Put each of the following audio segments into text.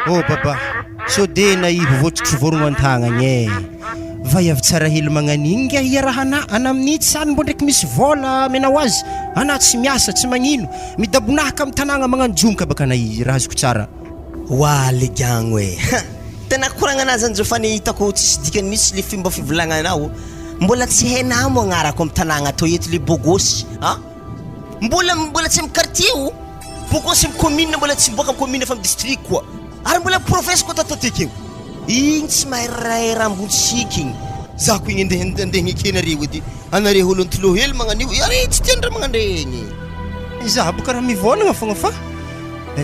Oh baba, sao de na ivo votsotro vorogno an-tagnagna e. Vaiavy tsara hely magnan'igny ngiahy iarahana ana amin'itsy sany mbô ndraiky misy vôla amenao azy, anà tsy miasa, tsy magnino, midabonahaka am tanàgna magnano jomka baka anà i raha azoko tsara. Wa le gagno e! Ha! Tena koragnanà zany zao fa ny hitako tsisy dikany mihitsy le fomba fivolagnanao, mbola tsy hainà mo agnarako am tanàgna tô eto le bôgôsy a! Mbola mbola tsy am quartier o! Bôgôsy am commune mbola tsy miboaka am commune fa am district koa! Ary mbola am province koa tato aty akeo! Igny tsy mahay ray raha ambony siky igny! Za ko igny andeha andeha gnekenareo edy! Anareo olo antilô hely magnan'io, are tsy tian'ny ray aman-dreny! Izaho boka raha mivôlagna fogna fa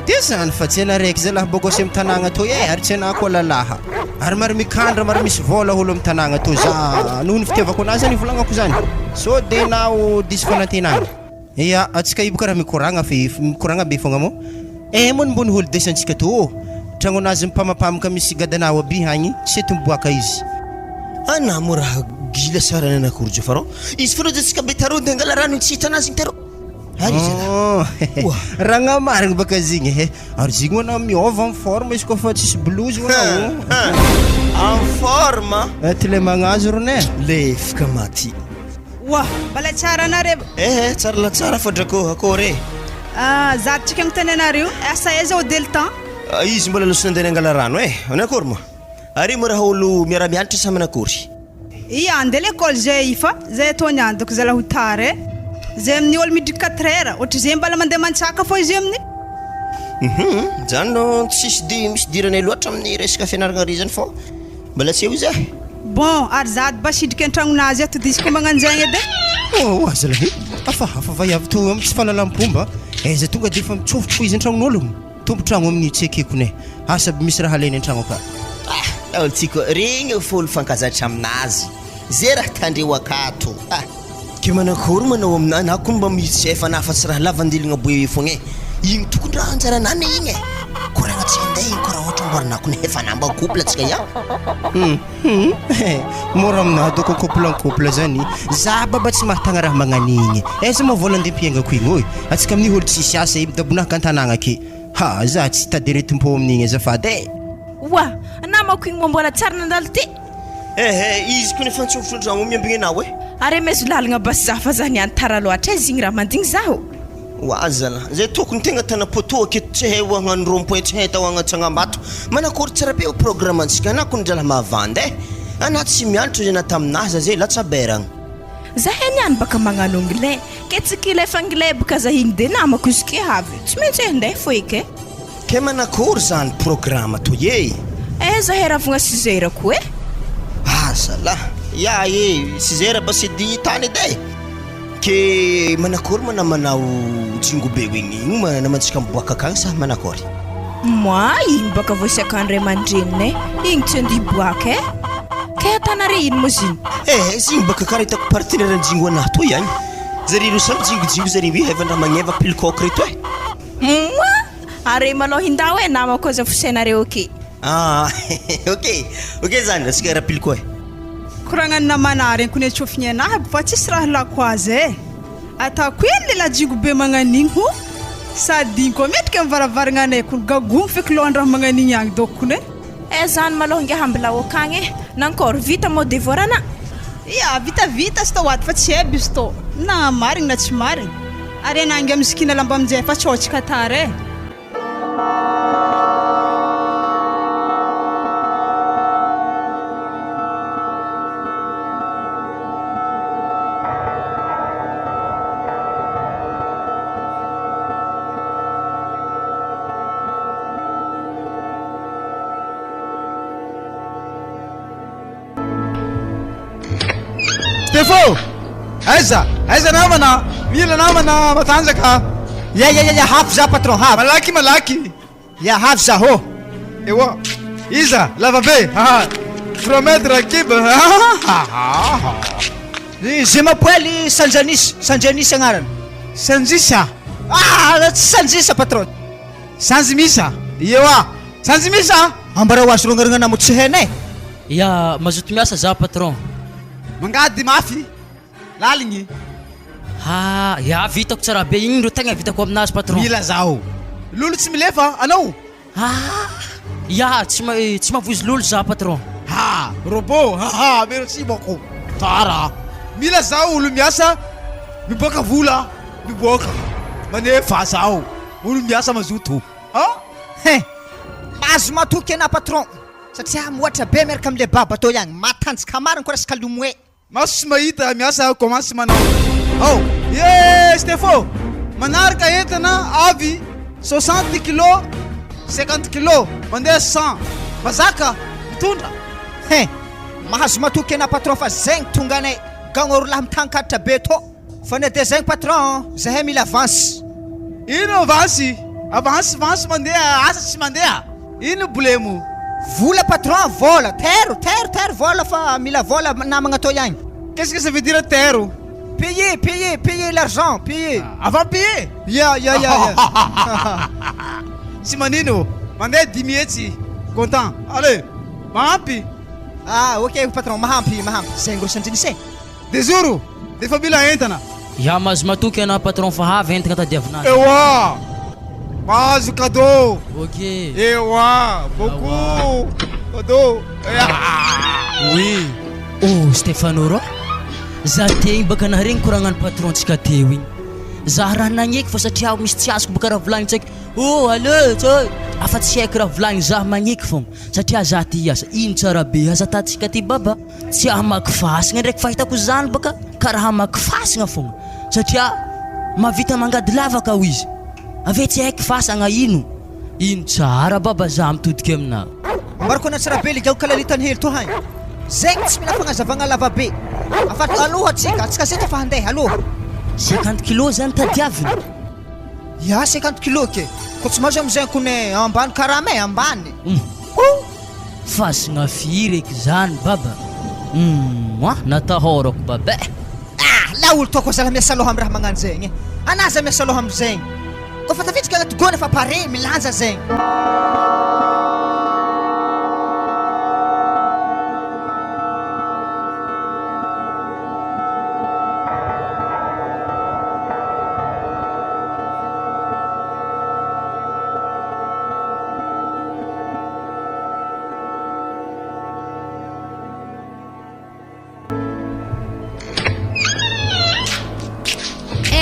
de zany fa tsy anaraiky zalahy bôgôsy am tanagna tô e ary tsy anah koa lalaha ary maro mikandra maro misy vôla olo am tanagna tô za noho ny fitiavako anazy zany ivolagnako zany sô de nao diso fanantenagna. Ya, antsika io boka raha mikoragna fe mikoragna be fogna moa eh moa ny mbony holidays antsika tô ô tragnonazy mipamapamaka misy gadanao aby agny tsy eto miboaka izy. Anah moa raha gila sa raha nanakory Jofaro? Izy foana de tsika be tarô de angala rano tsy hitanazy igny tarô. Ary izy Oh, raha marigny baka zigny eh. Ary zigny moa anao miôva en forme izy koa fa tsisy blouse moa anao. En forme. Ty le magnazo rony eh. Lefika maty. Oa, mbola tsara anareo. Eh eh, tsara la tsara fa drako akôry eh. Ah, za tsika agnontany anareo, asa aiza au delta? Ah, izy mbola lasa nandeha nangala rano eh. Anakôry moa? Ary moa raha olo miara-mianatra sa manakôry? Ia, andeha l'école zay fa zay atao niany doko zala ho tara eh. Zay amin'ny olo midriky quatre heures, ohatry zay mbala mandeha mantsaka fô izy amin'ny. Hum, zany no tsisy di misy idiranay loatra amin'ny resaka fianaragna ary zany fô mbola tsy eo izy eh. Bon, ary za ady basitriky an-tragnonazy ato de izy koa magnanjegny edy eh. Oh, azalahy, hafahafa vaiavy toa amin'ny tsy fahalalam-pomba, aiza tonga de efa mitsofotro fô izy an-tragnon'ologno. Tompon-tragno amin'io tsy ekeko ne. Asa aby misy raha alainy an-tragno aka. Ah! Olo ty koa, regny eo fô olo fankazatra aminazy. Ze raha tandreo akato. Ah! Ke manakory manao aminah na ko mba misy efa na fa tsy raha lava andeligna boe fogna e. Igny tokony raha anjaranah ne igny e. Koragna tsy handeha igny ko raha ohatra amboarinah ko nefa na mba couple tsika ya. Hum hum eh mora aminah doko couple en couple zany. Za baba tsy mahatagna raha magnan'igny. Aiza moa vola andeha ampiaingako igny oi. Atsika amin'io olo tsisy asa e midabonaka an-tanagna ake. Ha za tsy hitady aretim-po amin'igny azafady e. Oa! Namako igny moa mbola tsary nandalo ty. Ehe, izy kony efa nitsofotro an-tragno miambigny anao e. Ary amezo lalagna basy za fa za niany tara loatra aiza igny raha mandigny zaho. Oa zala, zay tokony tegna tana poteau aketo tsy hay hagnano rond point tsy hay atao hagnano tsangambato. Manakory tsara be programme antsika anah kony drala mavandy e. Anah tsy mianatra izy anah taminah za zay latsaberagna. Zahay niany baka magnano anglais ke tsy kila efa anglais baka za igny de namako izy ke avy tsy maintsy handeha fo eky e. Ke manakory zany programme toy e? Eh zahay ravogna sizera ko e. Ah zalah, ya e sizera ba sedy tany edy e. Ke manakory ma namanao jingo be igny, igny ma namantsika miboaka akagny sa manakory? Moi, igny baka voasiakan'ny ray aman-dreninay, igny tsy andeha hiboaka e. Kay atanare ino moa zigny? Eh, zigny baka kara hitako partenaire ny jingo anahy toy agny. Zareo roa samy jingojingo zareo io hevan-draha magneva pilcock reto e. Moi, are malôha indao e namako aza fosainareo ok. Ah, ok, ok zany, antsika rapilco e. Koragnan'ny namana regny kone tsofigny anahy aby fa tsisy raha lako azy e. Ataoko ino le lajingo be magnan'igny ho? Sady igny koa mendrika am varavaragna anay kony gagogno feky lohandraha magnan'igny agny dôko kony e. Eh zany malôha ngiahy ambilao akagny e! Nankôry vita mô devoir ana? Ia, vitavita izy tô ato fa tsy eby izy tô, na marigny na tsy marigny. Ary anah ngiahy misikina lamba aminjay fa tsy ôtsika tara e. Stefo! Aiza? Aiza namana? Mila namana matanjaka. Ya ya ya ya hafy za patron hafy. Malaky malaky. Ya hafy za hô. Ewa. Iza? Lava be. Haha. Promet Rakib. Hahahaha. Je m'appelle Sanjanis, Sanjanis agnarana. Sanjisa. Ah, tsy Sanjisa patron. Sanjimisa. Ewa. Sanjimisa. Ambarao azy rongaronga mo tsy hainay. Ya, mazoto miasa za patron. Mangady mafy. Laligny. Ha, ya vitako tsara be igny ro tegna vitako aminazy patron. Mila zaho. Lolo tsy milefa anao. Ah! Ya, tsy ma tsy mavozo lolo za patron. Ha! Robot! Haha! Merci beaucoup! Tsara! Mila zaho olo miasa miboaka vola miboaka manefa zaho olo miasa mazoto a! Hein! Mahazo matoky anah patron satria mihoatra be miaraka amle baba tô ihany, matanjaka marina koa resaka lomwe. Maso tsy mahita miasa commence manao ao ye Stefo manaraka entana avy 60 kilo 50 kilo mandeha 100 mazaka mitondra. Hein! Mahazo matoky anah patron fa zegny tonga anay gagno rolahy mitankaditra be tô fa na dia zegny patron zahay mila avance. Ino avance? Avance avance mandeha asa tsy mandeha. Ino bolemo? Vola patron vola, tero, tero, tero vola fa mila vola namagna tô ihagny. Qu'est-ce que ça veut dire tero? Payer, payer, payer l'argent, payer. Avant payer? Ya, ya, ya, ya. Tsy manino, mandeha 500, content. Allez, mahampy. Ah, ok patron, mahampy, mahampy. Zegny rô sandrinisy e. Dezoro, defa mila entana. Ya mahazo matoky anao patron fa avy entana tadiavina azy. Ewa! Mahazo cadeau. Ok. Ewa! Beaucoup cadeau. Oui. Oh Stefano rô, za tegny baka naharegny koragnan'ny patron tsika teo igny. Za raha nagneky fa satria misy tsy azoko baka raha volagniny tsaiky oh allez tsay afa tsy haiko raha volagniny za magneky fogna satria za te hiasa. Ino tsara be aza ataontsika ty baba? Tsy hamaky fasagna ndraiky fahitako izany baka karaha hamaky fasagna fogna satria mahavita mangady lavaka ao izy avy eo tsy haiko fasagna ino ino tsara baba za mitodika aminà. Ambarako anao tsara be le gaoka lalita ny helo toa hay. Zegny tsy mila fagnazavagna lava be. Afa aloha atsika, atsika zay efa handeha aloha. 50 kilos zany tadiaviny? Ya 50 kilos ke. Ko tsy mahazo amizay kone ambany karama e, ambany. Hum. Fasagna firy eky zany baba? Humm natahorako baba eh. Ah! Laolo toko zala miasa loha am raha magnano zegny e. Anah za miasa loha amizegny. Kofa tafiditra agnaty gony efa pare milanja zegny.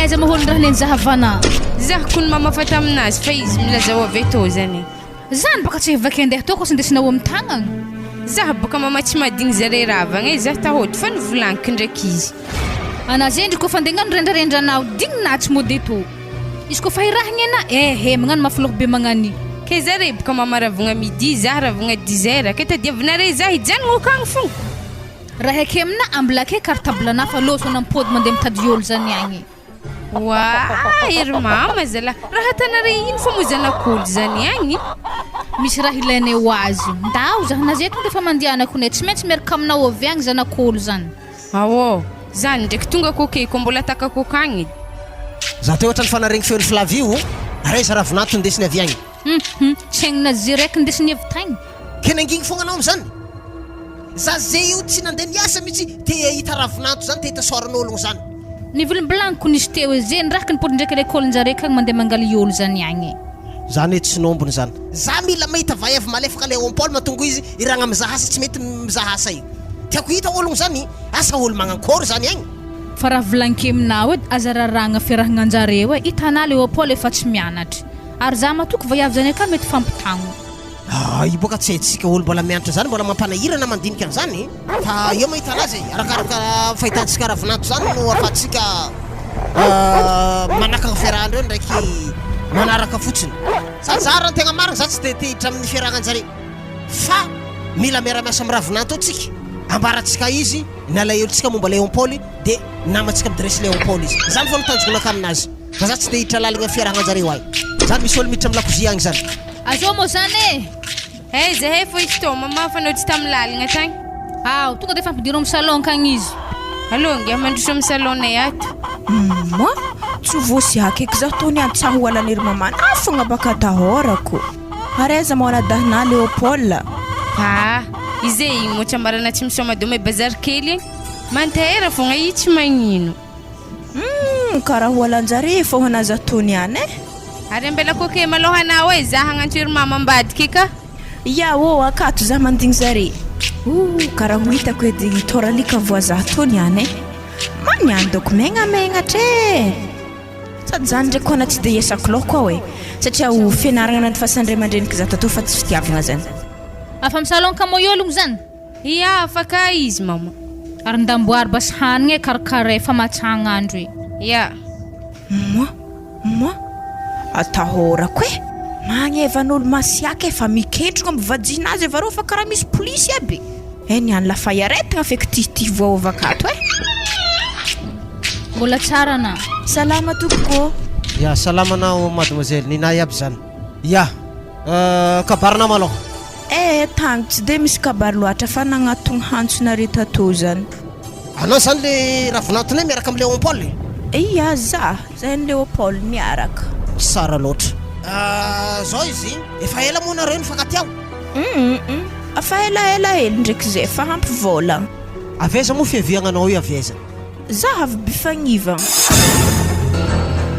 Aiza moa hono raha nenjahavana? Zaho kony mamafa taminazy fa izy milaza ho avy etoa zany. Zany baka tsy hivaky andeha toa ko tsy ndesinao amin'ny tagnana. Zaho baka mama tsy madigny zare ravagna e, zaho tahody fa novolagniky ndraiky izy. Ana zendry kofa andeha hagnano rendrarendranao digny na tsy mody eto. Izy kofa hirahigny ana eh eh magnano mafy loha be magnani. Ke zare boka mama ravagna midi zaho ravagna dix heures ke tadiavinare zaho hijanogna akagny fogna. Raha eke amina ambilake cartable ana fa loso ana mipody mandeha mitady olo zany agny. Oaa ery mama zalah raha atanare ino fa moa zanak'olo zany agny. Misy raha ilainay ho azy. Ndao zah na zay tonga efa mandianako ne tsy maintsy miaraka aminao avy agny zanak'olo zany. Aô, zany ndraiky tonga koke ko mbola takako akagny. Za teo ohatran'ny fa naregny feon'i Flavie o, ary aiza ravinahitra ndesiny avy agny? Hum, tsy haigny nazy raiky ndesiny avy tagny. Ke nangigny fogna anao amizany? Za ze io tsy nandeha niasa mihitsy te hahita ravinahitra zany, te hahita sôran'ôlogno zany. Nivolimbolaniko nisy teo e, ze niraky nipody ndraiky lekôlinjare akagny mandeha mangaly ôlo zany agny e. Zany hoe tsy nombony zany. Za mila mahita vaiavy malefaka Léon Paul mahatonga izy iragna mizaha asa tsy mety mizaha asa io. Tiako hita ologno zany, asa olo magnankôry zany agny. Fa raha volagniko aminao edy aza raragna fiarahagnanjareo e, hitanà Léopold efa tsy mianatry. Ary za matoky vaiavy zany akà mety fampitagno. Ah, io boka tsy haintsika olo mbola mianatra zany mbola mampanahirana mandinika an'izany fa eo mahita anazy e, arakaraka fahitantsika ravinanto zany no afahantsika manakana fiarahandreo ndraiky manaraka fotsiny. Za za raha ny tegna marina za tsy de te hiditra amin'ny fiarahan-jare fa mila miara-miasa amin'ny ravinanto ao tsika, ambarantsika izy ny alahelontsika momba Léon Paoly de namantsika midresy Léon Paoly izy, zany fô no tanjonaka aminazy fa za tsy te hiditra lalina fiarahan-jareo ahy zany, misy olo miditra amin'ny lakozia agny zany. Azao moa zany e! Eh zahay fô izy tô mamafa anao tsy tamin'ny lalagna tagny. Ao, tonga de fampidiro amin'ny salon akagny izy. Allo ngiahy mandroso amin'ny salon-nay ato. Moi, tsy voasiaka eky zaho tô niany tsaho ho alan'ery mamana fogna baka atahorako. Ary aiza moa anadahinà Léopold? Ah, ize igny moa tsy ambarana tsy misaoma dôma bazary kely igny. Mantera fogna i tsy magnino. Humm, karaha ho alanjare fogna anà zaho tô niany eh. Ary ambelako ake malôha anao e, za hagnantso ery mama ambadiky ka. Ya ô, akato za mandigny zare. Ooh, karaha ho hitako edy toralika voazaha tô niany e. Ma niany dôko megnamegnatra e. Sady zany ndraiky koa na tsy de iasako laoko aho e. Satria ho fianaragna nandifasan'ny ray aman-dreniko za tatô fa tsy fitiavagna zany. Afa misalon kamoyologno zany? Ia, afaka izy mama. Ary ndamboary basy hanigny e karakaray fa mahatsagna andro e. Ia. Moi, moi, atahorako e! Magnevan'olo masiaka e fa miketrona amby vajinazy avareo fa karaha misy polisy aby e! Ny any lafa iaretigna feky ty ty voaova akato e! Mbola tsara na. Salama tompoko ô! Ya, salama anao mademoiselle, ninahy aby zany. Ya, kabarinao malôha. Eh tagny tsy de misy kabary loatra fa nagnatogno hantsonareo tato zany. Anao zany le ravinantonay miaraka am Léon Paul e? Ia za, zahay ny Léon Paul miaraka. Tsara loatra. Zao izy, efa ela moa nareo nifankatia ao? Hum efa elaela hely ndraiky zay fa ampy vôla. Avy aiza moa fiaviagnanao io avy aiza? Za avy Befagnivagna.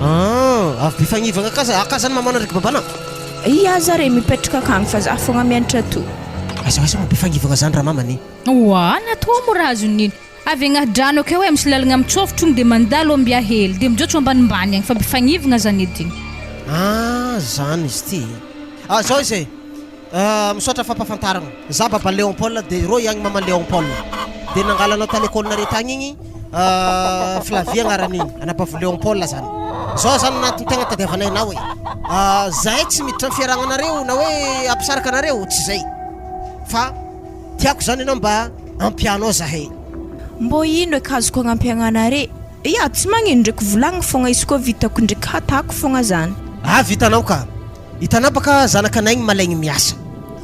Ah, avy Befagnivagna aka aka zany mamanao ndraiky babanao? Ia zare mipetraka akagny fa za fogna mianatra ato. Aiza ho aiza moa Befagnivagna zany ramamany e? Oa, natao moa raha azon'ino. Avy agnahy-drano akeo e, misy lalagna mitsôfotro igny de mandalo Ambiahely, de mijotso ambanimbany agny fa Befagnivagna zany edy igny. Ah, zany izy ty. Ah, zao izy e. Misaotra fampafantaragna. Za baba Léon Paul de rô iagny maman Léon Paul. De nangala anao ta l'école nareo tagny igny Flavie agnarany igny, anabavy Léon Paul zany. Zao zany antony tegna tadiavanay anao e. Zahay tsy miditra am fiaragnanareo na hoe ampisaraka anareo, tsy zay. Fa tiako zany anao mba ampianao zahay. Mbô ino eky azoko agnampiagna anare? Ya, tsy magnino ndraiky volagniny fogna izy koa vitako ndraiky hatako fogna zany. Ah vitanao ka. Hitanao baka zanakanay igny malaigny miasa.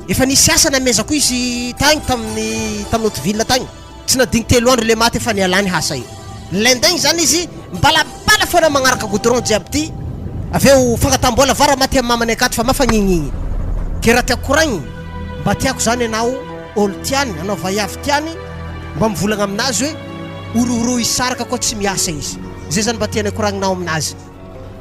Efa nisy asa namezako izy tagny tamin'ny tamin'ny Haute-ville tagny. Tsy nadigny telo andro le maty efa nialany hasa io. Nilaindaigny zany izy mibalabala foana magnaraka goudron jiaby ty. Avy eo fangataham-bola va raha maty amin'ny mamany akato fa mafagnigny igny. Ke raha tiako koragniny, mba tiako zany anao olo tiany, anao vaiavy tiany mba mivolagna aminazy hoe horohoroy hisaraka koa tsy miasa izy. Zay zany mba tianay koragninao aminazy.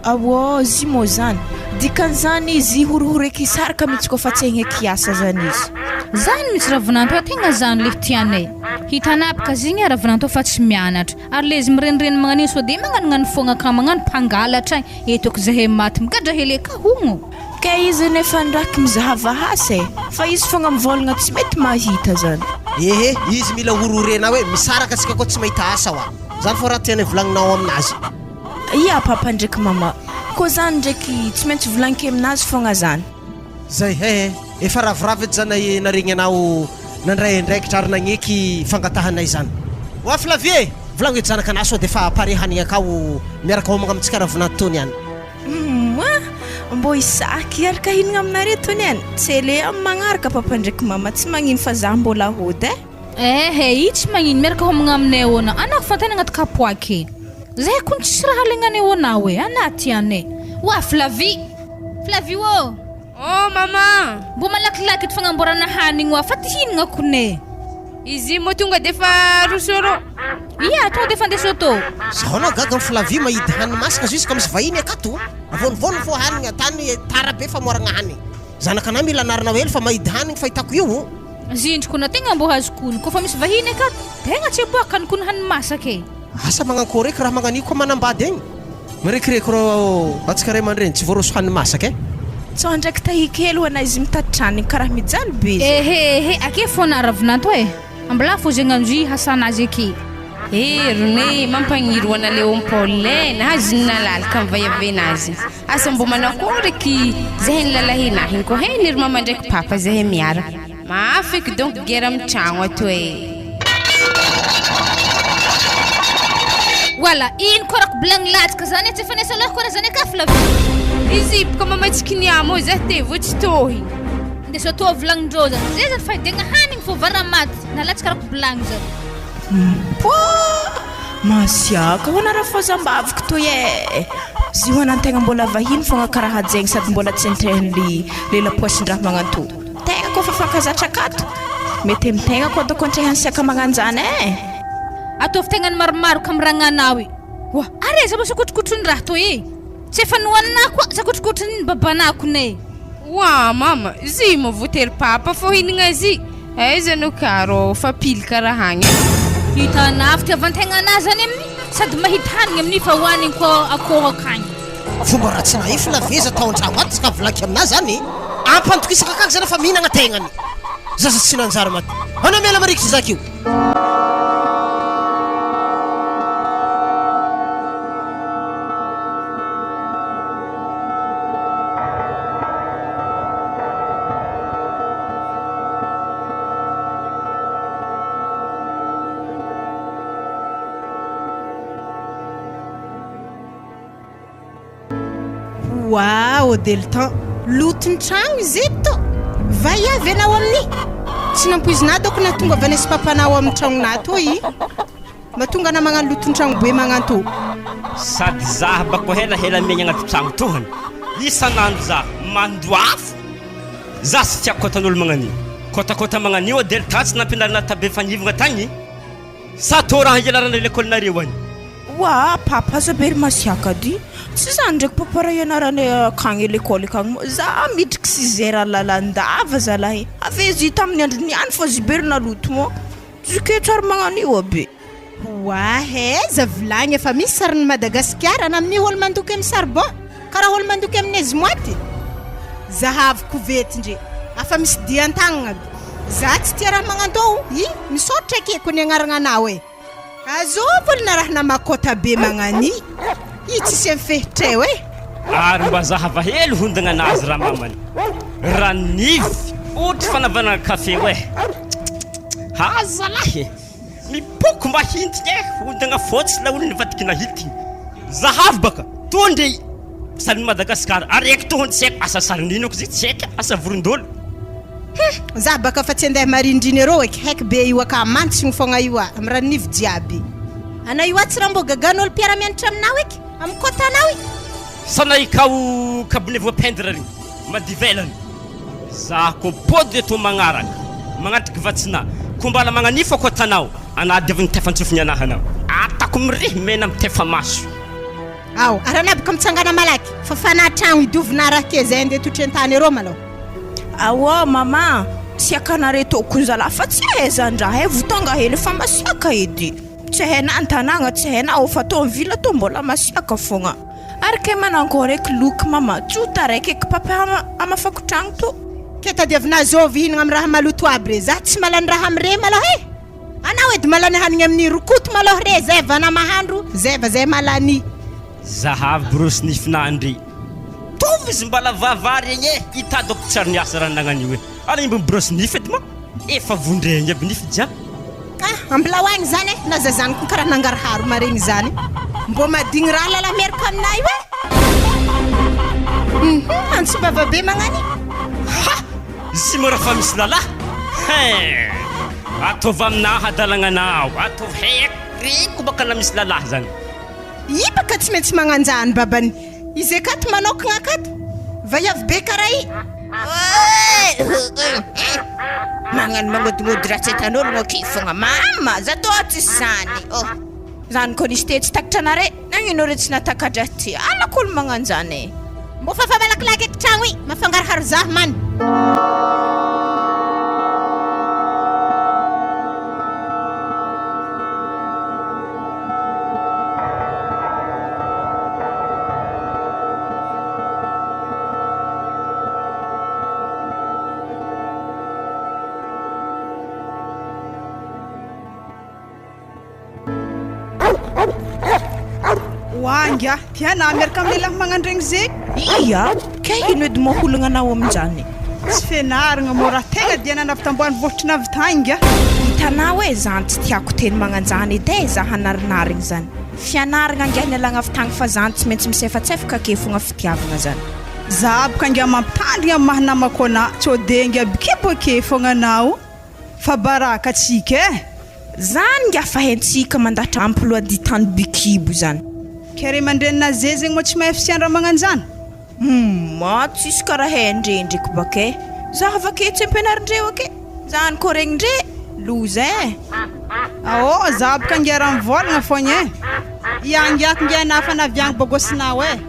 Aoh zy mô zany. Dikan'izany izy horohoro eky hisaraka mitsy koa fa tsy hegneky hiasa zany izy. Zany mitsy ravinanto a tegna zany le tianay hitanapaka zigny a ravinanto fa tsy mianatra ary le izy mirenireny magnan'igny sao de magnanognano fogna ka magnano mpangalatra agny eto ko zahay maty migadra hely eka hogno. Kay izy nefa ndraky mizaha vahasa e! Fa izy fogna mivôlagna tsy mety mahita zany. Ehe izy mila horohorena hoe misaraka tsika koa tsy mahita asa wa. Zany fô raha tianay volagninao aminazy. Ia papa ndraiky mama. Koa zany ndraiky tsy maintsy volaniko aminazy fogna zany. Zay he efa ravoravo edy zany naregny anao nandray andraikitra ary nagneky fangatahanay zany. Oa Flavie e! Volagno edy zanakanahy sao defa pare hanigny akao miaraka homagna amintsika ravinanto tony any. Humm mbô isaky hiaraka hihinagna aminare tony any. Tsele amy magnaraka papa ndraiky mama tsy magnino fa za mbola hody eh. Ehe, i tsy magnino miaraka homagna aminay ahoana? Anao fantany agnaty kapoaka e. Zahay kony tsisy raha alegnanay ho anao e, anah ty anay. Oa Flavie! Flavie ô! Oh maman! Mbô malakilaky eto fagnamboarana hanigny oa fa ty hihinagna kony e. Izy moa tonga defa roso rô. Ia, tonga defa andeso atô. Zaho anao gaga am Flavie mahidy hanigny masaka jusque misy vahiny akato. Avônivôny fô hanigny atany tara be famoaragna hanigny. Zanakanahy mila anarina hely fa mahidy hanigny fahitako io o. Zindriko na tegna mbô azoko ono kôfa misy vahiny akato tegna tsy aboaka ny kony hany masaka e. Asa magnankôry eky raha magnanio koa manambady egny. Mirekireky rô antsika ray aman-dreny tsy voaroso hany masaka e. Tsao ndraiky tahi kely ho anah izy mitatitra any karaha mijaly be zay. Ehe ehe ake fona ravinanto e. Ambilà fô zegny anjy hasanazy ake. Herony e, mampagniry ho ana Léon Paul e, nahazo ny nalalaka ny vaiavenazy. Asa mbô manakôry eky zahay ny lalahenahy koa he ny ry mama ndraiky papa zahay miara. Mafy eky donc guerre amy tragno ato e. Wala, ino koa rako bilagny latsaka zany e, tsy efa niasa loha koa raha zany aka Flavie. Izy boka mamatsiky ny amo za te vô tsy tôhy. Ndeso atoa volagnindreo zany, zay zany fahidegna hanigny fô vara maty, na latsaka rako bilagny zany. Poah! Masiaka hoana rafozambaviko toy e! Zio anantegna mbola vahiny fogna karaha hajaigny sady mbola tsy entrehan'ny lela poasin-draha magnanto. Tegna koa fa fankazatra akato, mety amy tegna koa doko antrehan'ny siaka magnanjany e! Ataovy tegna ny maromaro ka miragnanao e! Oa! Ary aiza moa sakotrokotro'ny raha toy e! Tsy efa nohaninà koa sakotrokotro'ny babanà kone! Oa mama, zy moa voatery papa fô hihinagna azy? Aiza anao ka rô fa pily karaha agny e. Hitanà fitiavan-tegna anà zany amin'ny sady mahita hanigny amin'ny fa hoanigny koa akôho akagny. Fomba ratsy nahefina ve za tao antragno ato ka volaky aminah zany e? Ampandokisako akagny zany fa mihinagna tegnany. Zaza tsy nanjary maty. Anao miala marikitry zaka io. Waouh Deltan, loton-tragno izy eto! Vaiavy ianao amin'ny? Tsy nampoizinà dôko nahatonga avy any sy papanao amin'ny tragnonà tô i. Mahatonga anà magnano loton-tragno be magnantô. Sady zah bako hela hela miaigna agnaty tragno tohana isan'andro zah mandoa afo zah tsy tiako kôtan'olo magnan'io kôtakôta magnan'io a delta tsy nampianarina tabe fagnivagna tagny sa tô raha ianarana lekolinareo agny. Oa papa aza be ry masiaka ty, tsy zany ndraiky papa raha ianaranay akagny lekôly akagny moa, za midriky sizera lalandava zalahy, avy eo izy tamin'ny andro niany fa izy be ry naloto moa, zokeo tsary magnano io aby. Oa aiza vilagny efa misy sarin'i Madagasikara na amin'ny olo mandoky amin'ny charbon karaha olo mandoky amin'ny neige moite. Zahavo kovety ndre afa misy dian-tagnana aby. Za tsy tia raha magnandô i, misaotra ekeko ny agnaragnanao e. Azovy olo narahina makota be magnani i tsisy am fehitreo e. Ary mba zahava hely hondagna anazy ramamany ranivy otry fanavana kafe oe ha zalahy e mipoko mba hintigny e hondagna fotsy laolo nivadiky nahitigny zahavo baka to ndre sarin'i Madagascar araiky tohony tsy haiko asa sarin'ino ko zay tsy haiko asa vorondolo. Hum! Za baka fa tsy andeha marindriny arô eky haiky be io aka mantsigny fogna io a am ranonivy jiaby. Ana io a tsy raha mbô gagan'olo mpiara mianatra aminao eky am kôtanao i. Sana ikao kabone voapendre regny madivelany za ko pody eto magnaraka magnatriky vatsina ko mbala magnanifo kôtanao ana adiaviny tefantsofigny anahy anao atako mirihy mena mitefa maso. Ao, ary anabaka mitsangana malaky, fafana tragno idovina raha ke zay andeha totren-tany arô malôha. Aoa mama, siakanare tokony zalahy fa tsy ahaizan-draha e, vo tonga hely efa masiaka edy, tsy hainà an-tanàgna, tsy hainà ao fa tô am villa tô mbola masiaka fogna, ary kay manankory eky loky mama, tsy ho taraiky eky papa ama amafako tragno tô. Ke tadiavinà zôvy hihinagna am raha maloto aby re, za tsy malany raha am re malôha e! Anao edy malany hanigny amin'ny rokoto malôha re zay vana mahandro zay va zay malany. Zahavo borosy nify ndry. Tovy izy mbala vava regny e! Hitady ako tsary niasa raha nagnan'io e! Ary mbo miborosy nify edy ma efa vondregny aby nify jiaby. Ah ambilao agny zany e! Na zazany koa karaha nangaraharo maregny zany. Mbô madigny raha lalahy miaraka aminah io e! Hum antso bava be magnany. Ha! Tsy mora fa misy lalahy hein! Ataovy aminah hadalagna anao, ataovy haiko reko baka na misy lalahy zany. I baka tsy maintsy magnanjany babany izy akato manokagna akato vaiavy be karaha i. Magnano magnodignody ratsy ahitan'ologno aky fogna mama za tô tsisy zany oh. Zany koa nisy te tsy takatra anare nagnino re tsy natakatra ty alako olo magnano zany e. Mbô fafa malakilaky eky tragno i mafangaroharo zah man. Oa ingahy, tianà miaraka amin'ny lehilahy magnandregny ze? Ia, kay ino edy moa olagna anao aminjany? Tsy fianaragna moa raha tegna dia nanavy tambanivohitry navy tagny ingahy. Hitanao e, zany tsy tiako teny magnanjany edy e, za hanarinarigny zany. Fianaragna angahy nialagna avy tagny fa zany tsy maintsy misefatsefaka ake fogna fitiavagna zany. Za boka ingahy mampitandrigna amin'ny maha namako anà, tsô de ingahy bikibo ake fogna anao. Fa baraka tsika eh! Zany nga fa haintsika mandatra emploi du temps ny bikibo zany. Ke ray aman-dreninà ze zegny moa tsy mahay fisian raha magnanjany? Humm tsisy karaha hain-dre ndreky baka eh! Za avake tsy ampianarin-dreo ake! Zany koa regnin-dre! Loza eh! Aô za boka ngia raha mivôlagna fogna eh! Ia ngiako ngia nafa naviagny bôgôsinao eh!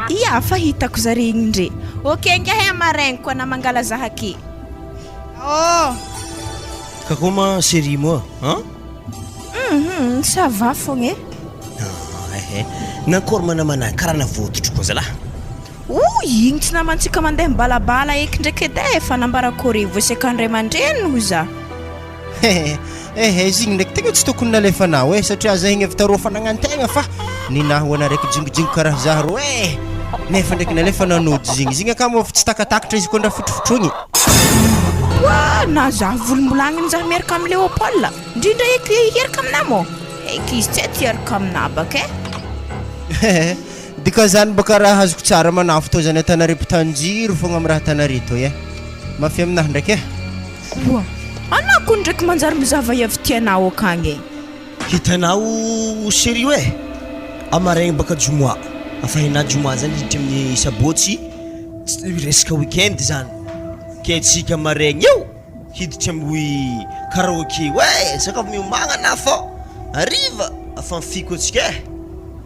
Ia fa hitako zare igny ndre. Ok ngiahy amaraigny koa na mangala zah ake. Oh! Ka comment chérie moa an? Hum ça va fogna e. Ah eh nankôry manamana karaha navototro koa zalah. Ouh igny tsy namantsika mandeha mibalabala eky ndraiky edy e fa nambarako re voasekan'ny ray aman-dreniny hoy za. Ehe izy igny ndraiky tegna tsy tokony nalefanao e satria za igny avy taroa fa nagnantegna fa ninahy ho ana raiky jingojingo karaha za rô e nefa ndraiky nalefa nanody izy igny, izy igny aka moa efa tsy takatakatra izy koa ndra fotrofotroigny. Oa na za volombolagniny za miaraka am Léopold ndrindra eky hiaraka aminah mô eky izy tsy aty hiaraka aminah baka e. Dikan'izany baka raha azoko tsara manafo tô zany atanare mpitanjiro fogna am raha atanare tô e. Mafy aminahy ndraiky e. Oa! Anah kony ndraiky manjary mizaha vaiavy tianao akagny e. Hitanao chérie e, amaraigny baka jumoa, afa henah jumoa zany hiditra amin'ny sabotsy, resaka week-end zany, ke tsika maraigny io hiditra amin'ny karaoke io e, sakafo miomagna anah fô hariva afa mifiko antsika e.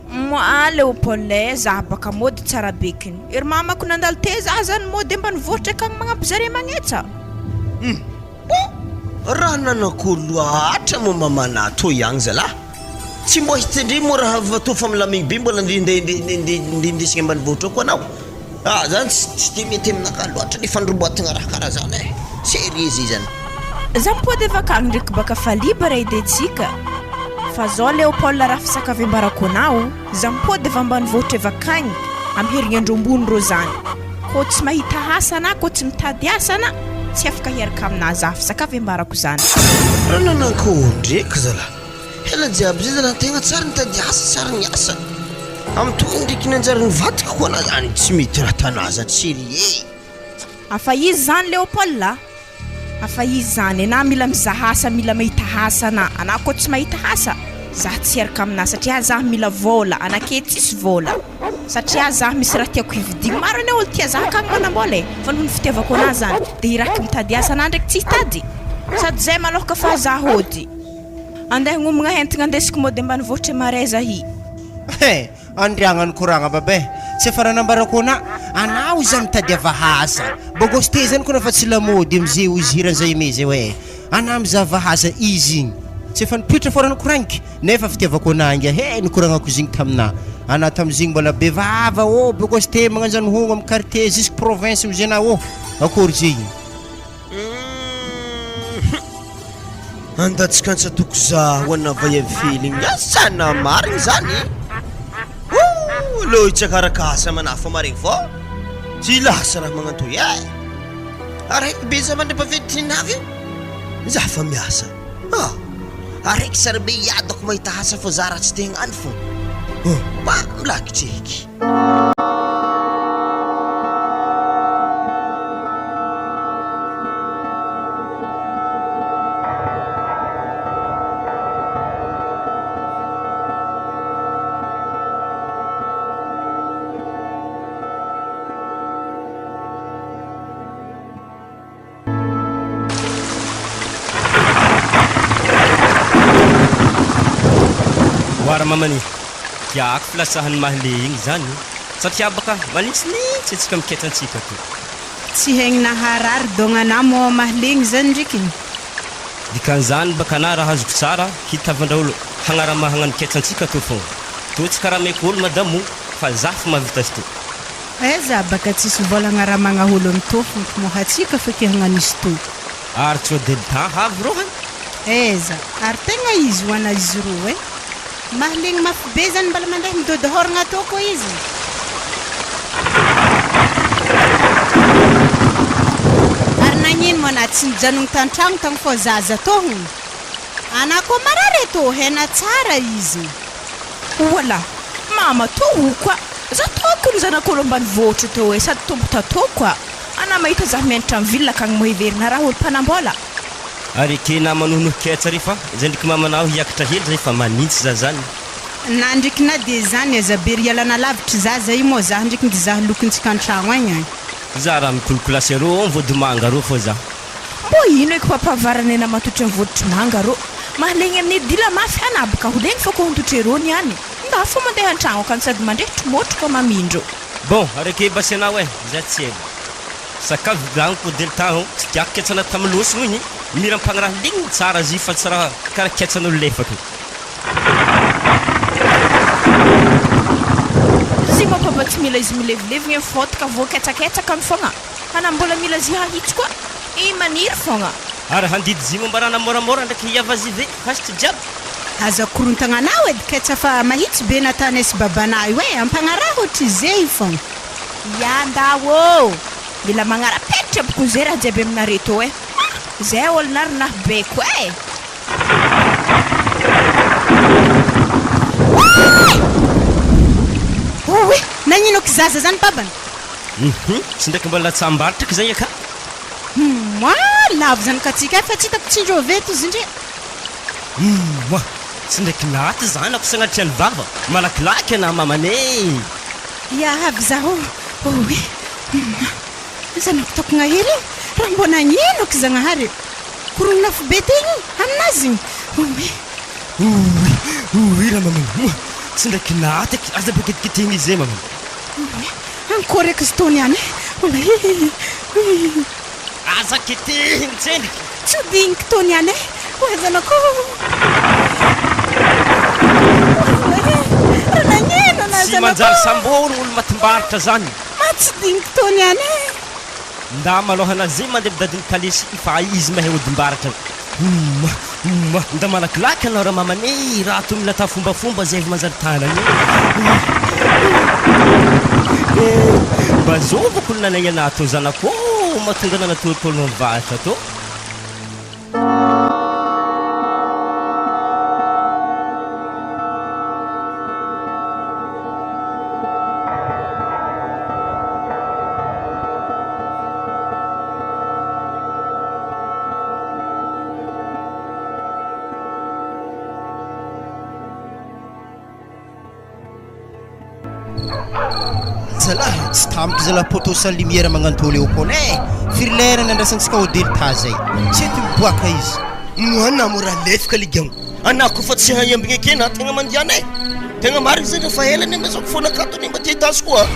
Moi Léopold eh, za baka mody tsara bekiny. Ery mamako nandalo teza aza ny mody ambanivohitra akagny magnampy zare magnetsa. Hum bon raha nanakory loatra moa mamanà toy agny zalah tsy mbo hitendry moa raha fa toa fa milamigny be mbola ndeha ndeha ndeha ndeha ndeha indesigny ambanivohitra ao koa anao ah zany tsy tsy de mety aminakahy loatra le fandromboatagna raha karaha zany eh sérieux zay zany. Za mipody avy akagny ndraiky baka fa libre edy antsika fa zao Léopold raha fisaka avy ambarako anao za mipody avy ambanivohitra avy akagny amy herignandro ambony reo zany kô tsy mahita asa anah kô tsy mitady asa anah tsy afaka hiaraka aminah za fisaka avy ambarako zany. Raha nanankory ndreky zalah ela jiaby zay zalah tegna tsary nitady asa tsary niasa amitoy ndreky nanjary nivadika koa anah zany tsy mety raha tanah zany sérieux. Afa izy zany Léopold a! Afa izy zany anah mila mizaha asa mila mahita asa anah anah koa tsy mahita asa zah tsy hiaraka aminah satria zah mila vôla anah ke tsisy vôla satria zah misy raha tiako hividigna maro anie olo tia zah akagny manambôla e fa noho ny fitiavako anah zany de iraky mitady asa anah ndraiky tsy hitady sady zay malôha ka fa zah hody andeha hagnomagna entagna andesiko mody ambanivohitra marais zah i. He! Andriagna nikoragna baba eh! Tsy efa raha nambarako anà, anao iza mitadiava asa, bogosy te zany kona fa tsy lamody amze ozy hiran'i Jaime zay hoe, anà mizava asa izy igny tsy efa nipoitra fô raha nikoragniko, nefa fitiavako anà inga he nikoragnako izy igny taminà, anà tamizigny mbola be vava ô bogosy te magnanjany hogno amy quartier jusque province ozy anà ô, akory zegny. Hum Andatsika toko za ho ana vaiavy feeling asa na marigny zany oh aleo hitsakaraka asa manafa maregny fô tsy lasa raha magnantoy eh araiky be za mandrapaventy ninavy io za fa miasa ah araiky sary be iadako mahita asa fô za raha tsy te hagnano fô oh mba milakitry eky. Oara mamany, tiako filatsahan'i Mahle igny zany satria baka manitsinitsy antsika miketsa antsika to. Tsy haigny naharary dôgnanà moa Mahle igny zany ndrikiny. Dikan'izany baka na raha azoko tsara hitavandra olo hagnarama hagnano ketsa antsika to fogna. To tsy karameko olo madamo fa za fo mahavita azy to. Aiza baka tsisy vola agnaramagna olo mitôfo moa hatsiaka feky hagnano izy to. Ary tsy odedin havy rô han. Aiza ary tegna izy ho ana izy ro eh. Mahalegny mafy be zany mbala mandeha midôdy hôragna atô koa izy. Ary nagnino moa anà tsy nijanogno tantragno tagny fô zaza tô hono. Anà koa marary atô hena tsara izy. Oala! Mama tô o koa! Za tokony zanak'olo ambanivohitra tô e sady tompo tatô koa! Anà mahita za mianatra am ville akagny moa heverina raha olo mpanambola? Ary ekena manohinohy ketsa re fa zay ndriky mamanao hiakatra hely zay fa manintsy za zany. Na ndriky na de zany aza be ry ialana lavitry zaza io moa za ndriky ngizaha lokontsika antragno agny agny. Za raha mikolokolasy arô ao voadimanga arô fô za. Mbô ino eky papa varanena matotry am vôditry manga rô. Mahalegny amin'ny dila mafy hanabaka ho legny fô kôntotry rô niany. Ndà fô mandeha antragno akany sady mandrehitry môtro koa mamindro. Bon, areke basy anao eh, za tsy ela. Sakafo volagniko Delta o, tsy tiako ketsana tamin'ny losogno igny, mira mpagnaraha ligne tsara zy fa tsy raha karaha ketsan'olo lefaka. Zy moa papa tsy mila izy milevilevigna fôtaka voaketsaketsaka ny fogna, ana mbola mila zy hahitsy koa, i maniry fogna. Ary handidy zy momba rana môramôra ndraiky hiava zy ve hasitry jiaby. Aza korontagna anao edy ketsa fa mahitsy be nataonay sy babanay io e, ampagnaraho ohatrizey fogna. Ya ndao ô! Mila magnara-penitra aby koa zay raha jiaby aminareo tô e! Zay olona ary nah beko e! Oe! Nagnino aky zaza zany babany? Hum, tsy ndraiky mbola latsam-baritra aky zay aka. Humm, lavo zany katsika fa tsy hitako tsindrôva eto izy ndry. Humm, tsy ndraiky naty zanako sagnatria ny vava, malakilaky anah mamany e! Ya avy zaho oe, humm, zanako tokogna hely e, raha mbô nagnino aky Zagnahary e, korognina afobe tegny aminazy igny, oe. Oe, oe ramamany, humm, tsy ndraiky naty aky, aza be kitikitihigny izy e mamany. Oe, ankôry aky izy tô niany e, oe. Aza kitihigny tsendriky. Tsy hodiniky tô niany e, oe zanako ô. Oe, raha nagnino anà Tsy zanako manjary ô. sambory olo matim-baritra zany. Ma tsy diniky tô niany e. Nda malôha nazy mandeha midadiny kalesy fa izy mahay odim-baratra. Humm humm nda malakilaky anao ramamany e, raha toa mila atao fombafomba zay vao manjary tanana e. Mba zovako ny nalaigna anah tô zanako ô, mahatonga anah natoritôrina mivahatra tô. Zalahy, tsy tamiko zalahy poteau sans lumière magnantô Léopold eh! Firy lera nandrasantsika au Delta zay, tsy eto miboaka izy. Moi na mora lefika ligagno anah kofa tsy hay ambigna ake na tegna mandiana e! Tegna marigny zay ndra fa ela niambesako fona akato anie mba te hitasy koa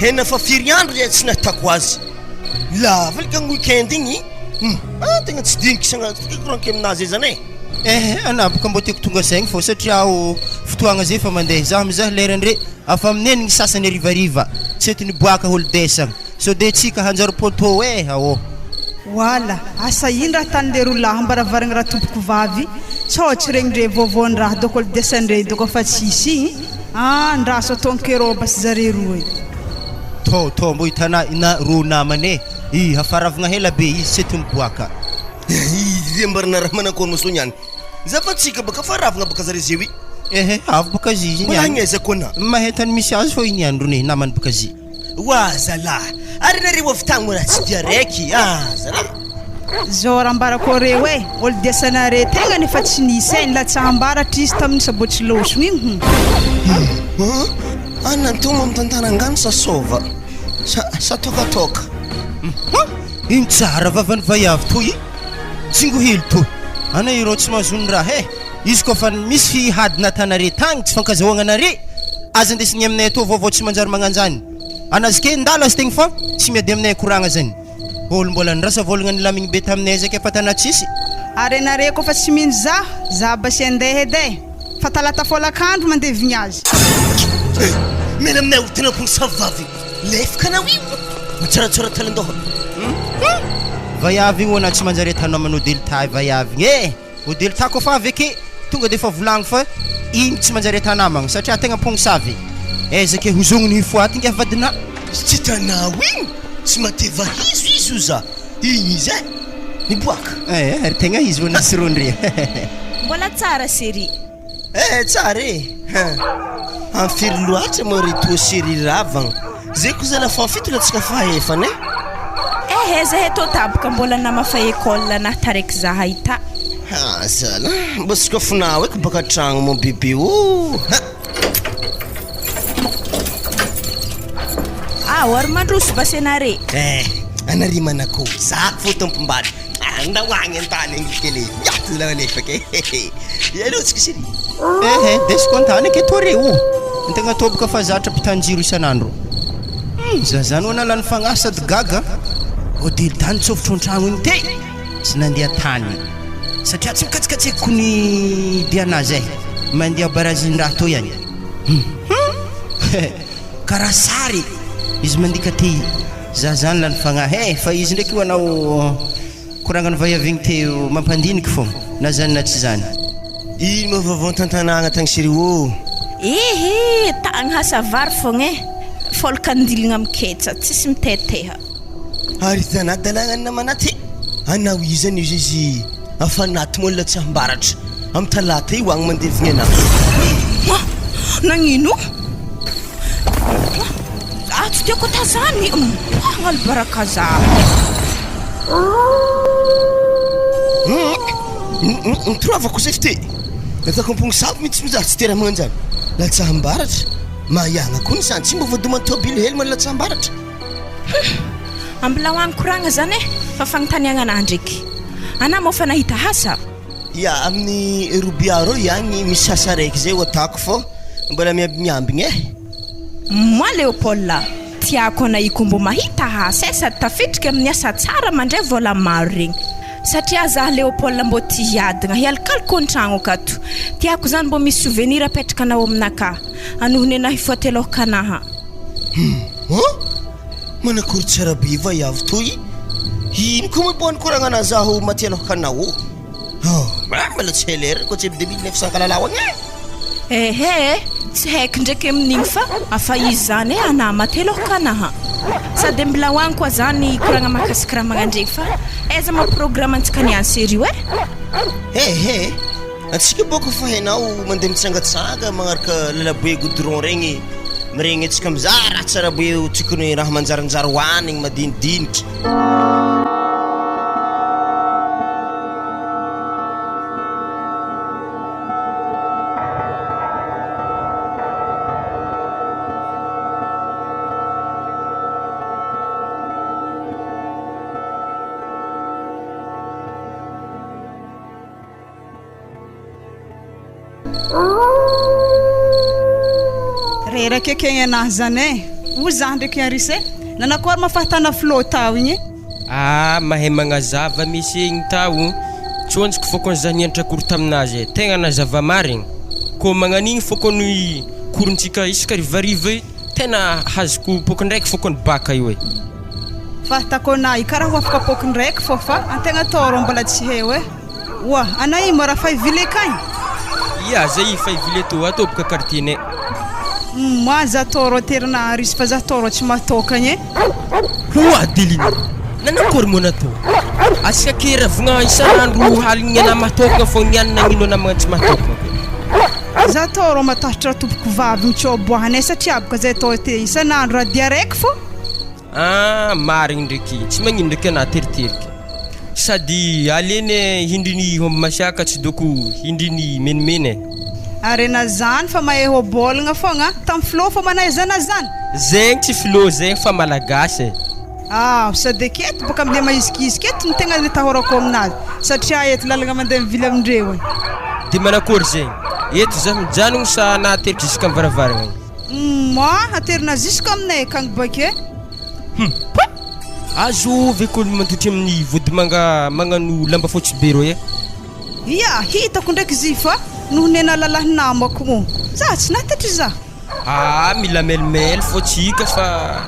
hena fa firy andro zay tsy nahitako azy lava ligagno week-end igny hum ah tegna tsy diniky sagna koraniko aminazy zany e! Eh anah boka mbô tiako tonga saigny fô satria aho fotoagna zay efa mandeha zah mizaha lerandre afa amin'enigny sasany harivariva tsy ety niboaka holidays agny sao de tsika hanjary poteau eh aô. Wala, asa ino raha tany le rolahy ambaravaragna ratompoko vavy, sao tsy regny ndre vaovao ndraha doko holidays andre doko fa tsisy igny, ah ndraso ataonkerô basy zare roe. Tô tô mbô hitanà na rô namana e! I hafaravagna hela be izy tsy ety miboaka. Izy ambarana raha manakôry maso niany. Za fa tsika baka fa ravagna baka zare zeo i. Ehe, avy baka zy izy Mbola niany. agny aiza koa na. Mahay tany misy azy fô i niany rony namany baka zy. Oa zalah, ary nareo avy tagny moa raha tsy dia raiky ah zalah. Zao raha ambarako areo e, olo diasanare tegna nefa tsy nisy e, nilatsaham-baratra izy tamin'ny sabotsy lôsogno igny hum. Hum, anona antomo mitantara angano sa sôva? Sa sa tôkatôka? Hum, ino tsara vavan'ny vaiavy toy i? Tsingo hely toy. Ana ireo tsy mahazony raha e! Izy koa fa misy hady natanare tagny tsy fankazahoagnanare, aza andesigny aminay atô vaovao tsy manjary magnanjany. Anazy ke ndalo azy tegny fa tsy miady aminay koragna zany. Olo mbola nirasa vôlagna nilamigny be taminay zay ke fa tana tsisy. Ary anare koa fa tsy mino za, za basy andeha edy e! Fa talata folakandro mandevigny azy. Mena aminay ho tena mpomosavy vavy. Lefaka anao io. Mitsaratsara talindoha. Hum vaiavy igny hoana tsy manjary atanao manao delta vaiavy igny e! O delta koa fa avy ake tonga de efa volagno fa igny tsy manjary ata namagna satria tegna mpomosavy ezaka hozogniny hifoha aty ngiahy vadinà. Tsy hitanao igny? Tsy mateva hizo izy io za. Igny izy e! Miboaka. Eh ary tegna izy hoana sy rondry e. Mbola tsara série. Eh tsara e! Am firy loatra moa ry toa sy ry ravagna? Zay ko zala fahafito latsaka fahefana e! Ehe zahay tô taboka mbola namafa école nah taraiky zahay ta. Ha zala, mba sokafinao eky baka tragno mon bébé ô! Ha! Ao ary mandroso basy anare. Eh, anare manakôry, za fô tompom-bady. Andao agny an-tany agny kely e. Miato zalahy malefaka e. Aleo tsika chérie. Ehe, desiko an-tany ake tô re o. Ny tegna tô boka fa zatra mpitanjiro isan'andro. Hum, za zany ho'a nalany fagnahy sady gaga. Odely tany nitsofotro an-tragno igny tey, tsy nandeha tany. Satria tsy mikatsikatsekiko ny dian'azy eh. Mandeha barazin-draha toy agny. Hum, hum, karaha sary izy mandika ty. Za zany lany fagnahy eh, fa izy ndraiky io anao. Koragnan'ny vaiavy igny teo mampandiniky fô na zany na tsy zany. Ino moa vaovao tantanagna tagny chérie ô? Ehe, tagny hasavary fogna eh, fôlokandilagna miketsa, tsisy miteteha. Ary hitanà dalàgna ny namanà ty? Anao iza ny izy afanaty moa latsaham-baratra am talata io agny mandevigny anà. Hah! Nagnino? Ah, tsy tiako atao zany. Hagnalo baraka za. Nitoravako zay fite. Ataoko ampogny sampy mihitsy za tsy tera magnanjany. Latsaham-baratra. Mahiagna koa ny zany tsy mba voadoman'ny tôbily hely man latsaham-baratra. Ambilao agny koragna zany e, fa fagnontaniagna anah ndreky. Anah moa fa nahita asa? Ya, amin'ny Rubia reo ihany misy asa raiky zay ho atako fô mbola miambimiambigny eh. Moi Léopold, tiako anah iko mbô mahita asa eh sady tafitriky amin'ny asa tsara mandray vôla maro regny. Satria zah Léopold mbô tia hiadagna, hialokaloka an-tragnoko ato. Tiako zany mbô misy souvenir apetraka anao aminakahy. Anohony anah hifoha telôhaka anaha. Hum, oh! Manakory tsara be vaiavy toy? Ino koa moa mbô nikoragna zaho maty alôhaka anao ô? Oh, mbola tsy LR ko tsy 2900 kalalao agny e. Ehe, tsy haiko ndraiky amin'igny fa afa izy zany e, anah maty aloha ka anah. Sady mbola ho agny koa zany koragna mahakasiky raha magnandregny fa aiza moa programme antsika niany serio e. Ehe, antsika bôka fa hainao mandeha mitsangatsanga magnaraka lalabe goudron regny, miregny antsika mizaha raha tsara be tokony raha manjarinjary hoanigny madinidiniky. Reraka ekegny anahy zany e! Hoy zah ndraiky Aris e! Nanakory ma fahatana flow tao igny e? Ah mahay magnazava misy igny tao, tsy onjiko fôkony zah nianatra cours taminazy e, tegna nazava marigny, kô magnan'igny fôkony cours-ntsika isaka harivariva io tena hazoko pôkindraiky fôkony bac io e. Fahatako anahy karaha ho afaka pôkindraiky fô fa antegna atao rô mbola tsy heo e! Oa, ana i mora fa hivily akagny? Ia, zay fa hivily eto, ato boka quartier nay. Moi za toro terina aris fa za toro tsy mahatokagna e. Hoa Adeline, nanakory moa natao? Asika ke ravogna isan'andro haligny anah mahatokagna fô niany nagnino anah magnano tsy mahatokagna ke? Za toro matahotra tompoko vavy mitsoboahanay satria boka zay tô te isan'andro raha dia raiky fô. Ah marigny ndreky, tsy magnino ndreky anah teriterika. Sady aleny eh hindriny homby masiaka tsy doko hindriny menimena eh. Arena zany fa mahay hôbôlgna fogna, tam flô fô manaizana zany. Zegny tsy flô zegny fa malagasy eh. Ah sady aketo bôka amle mahizikiziky eto no tegna atahorako aminazy satria eto lalagna mandeha mivily amindreo eh. De manakory zegny? Eto zah mijanogno sa anah ateriko jusqu'am varavaragna agny? Moi, aterina jusque aminay akagny bake. Hum! Azo ve kôly mantotry amin'ny vodimanga magnano lamba fotsy be rô eh? Ia, hitako ndraiky izy fa noho nena lalahy namako moa za tsy nahatatra za. Ah, mila mailmail fô tsika fa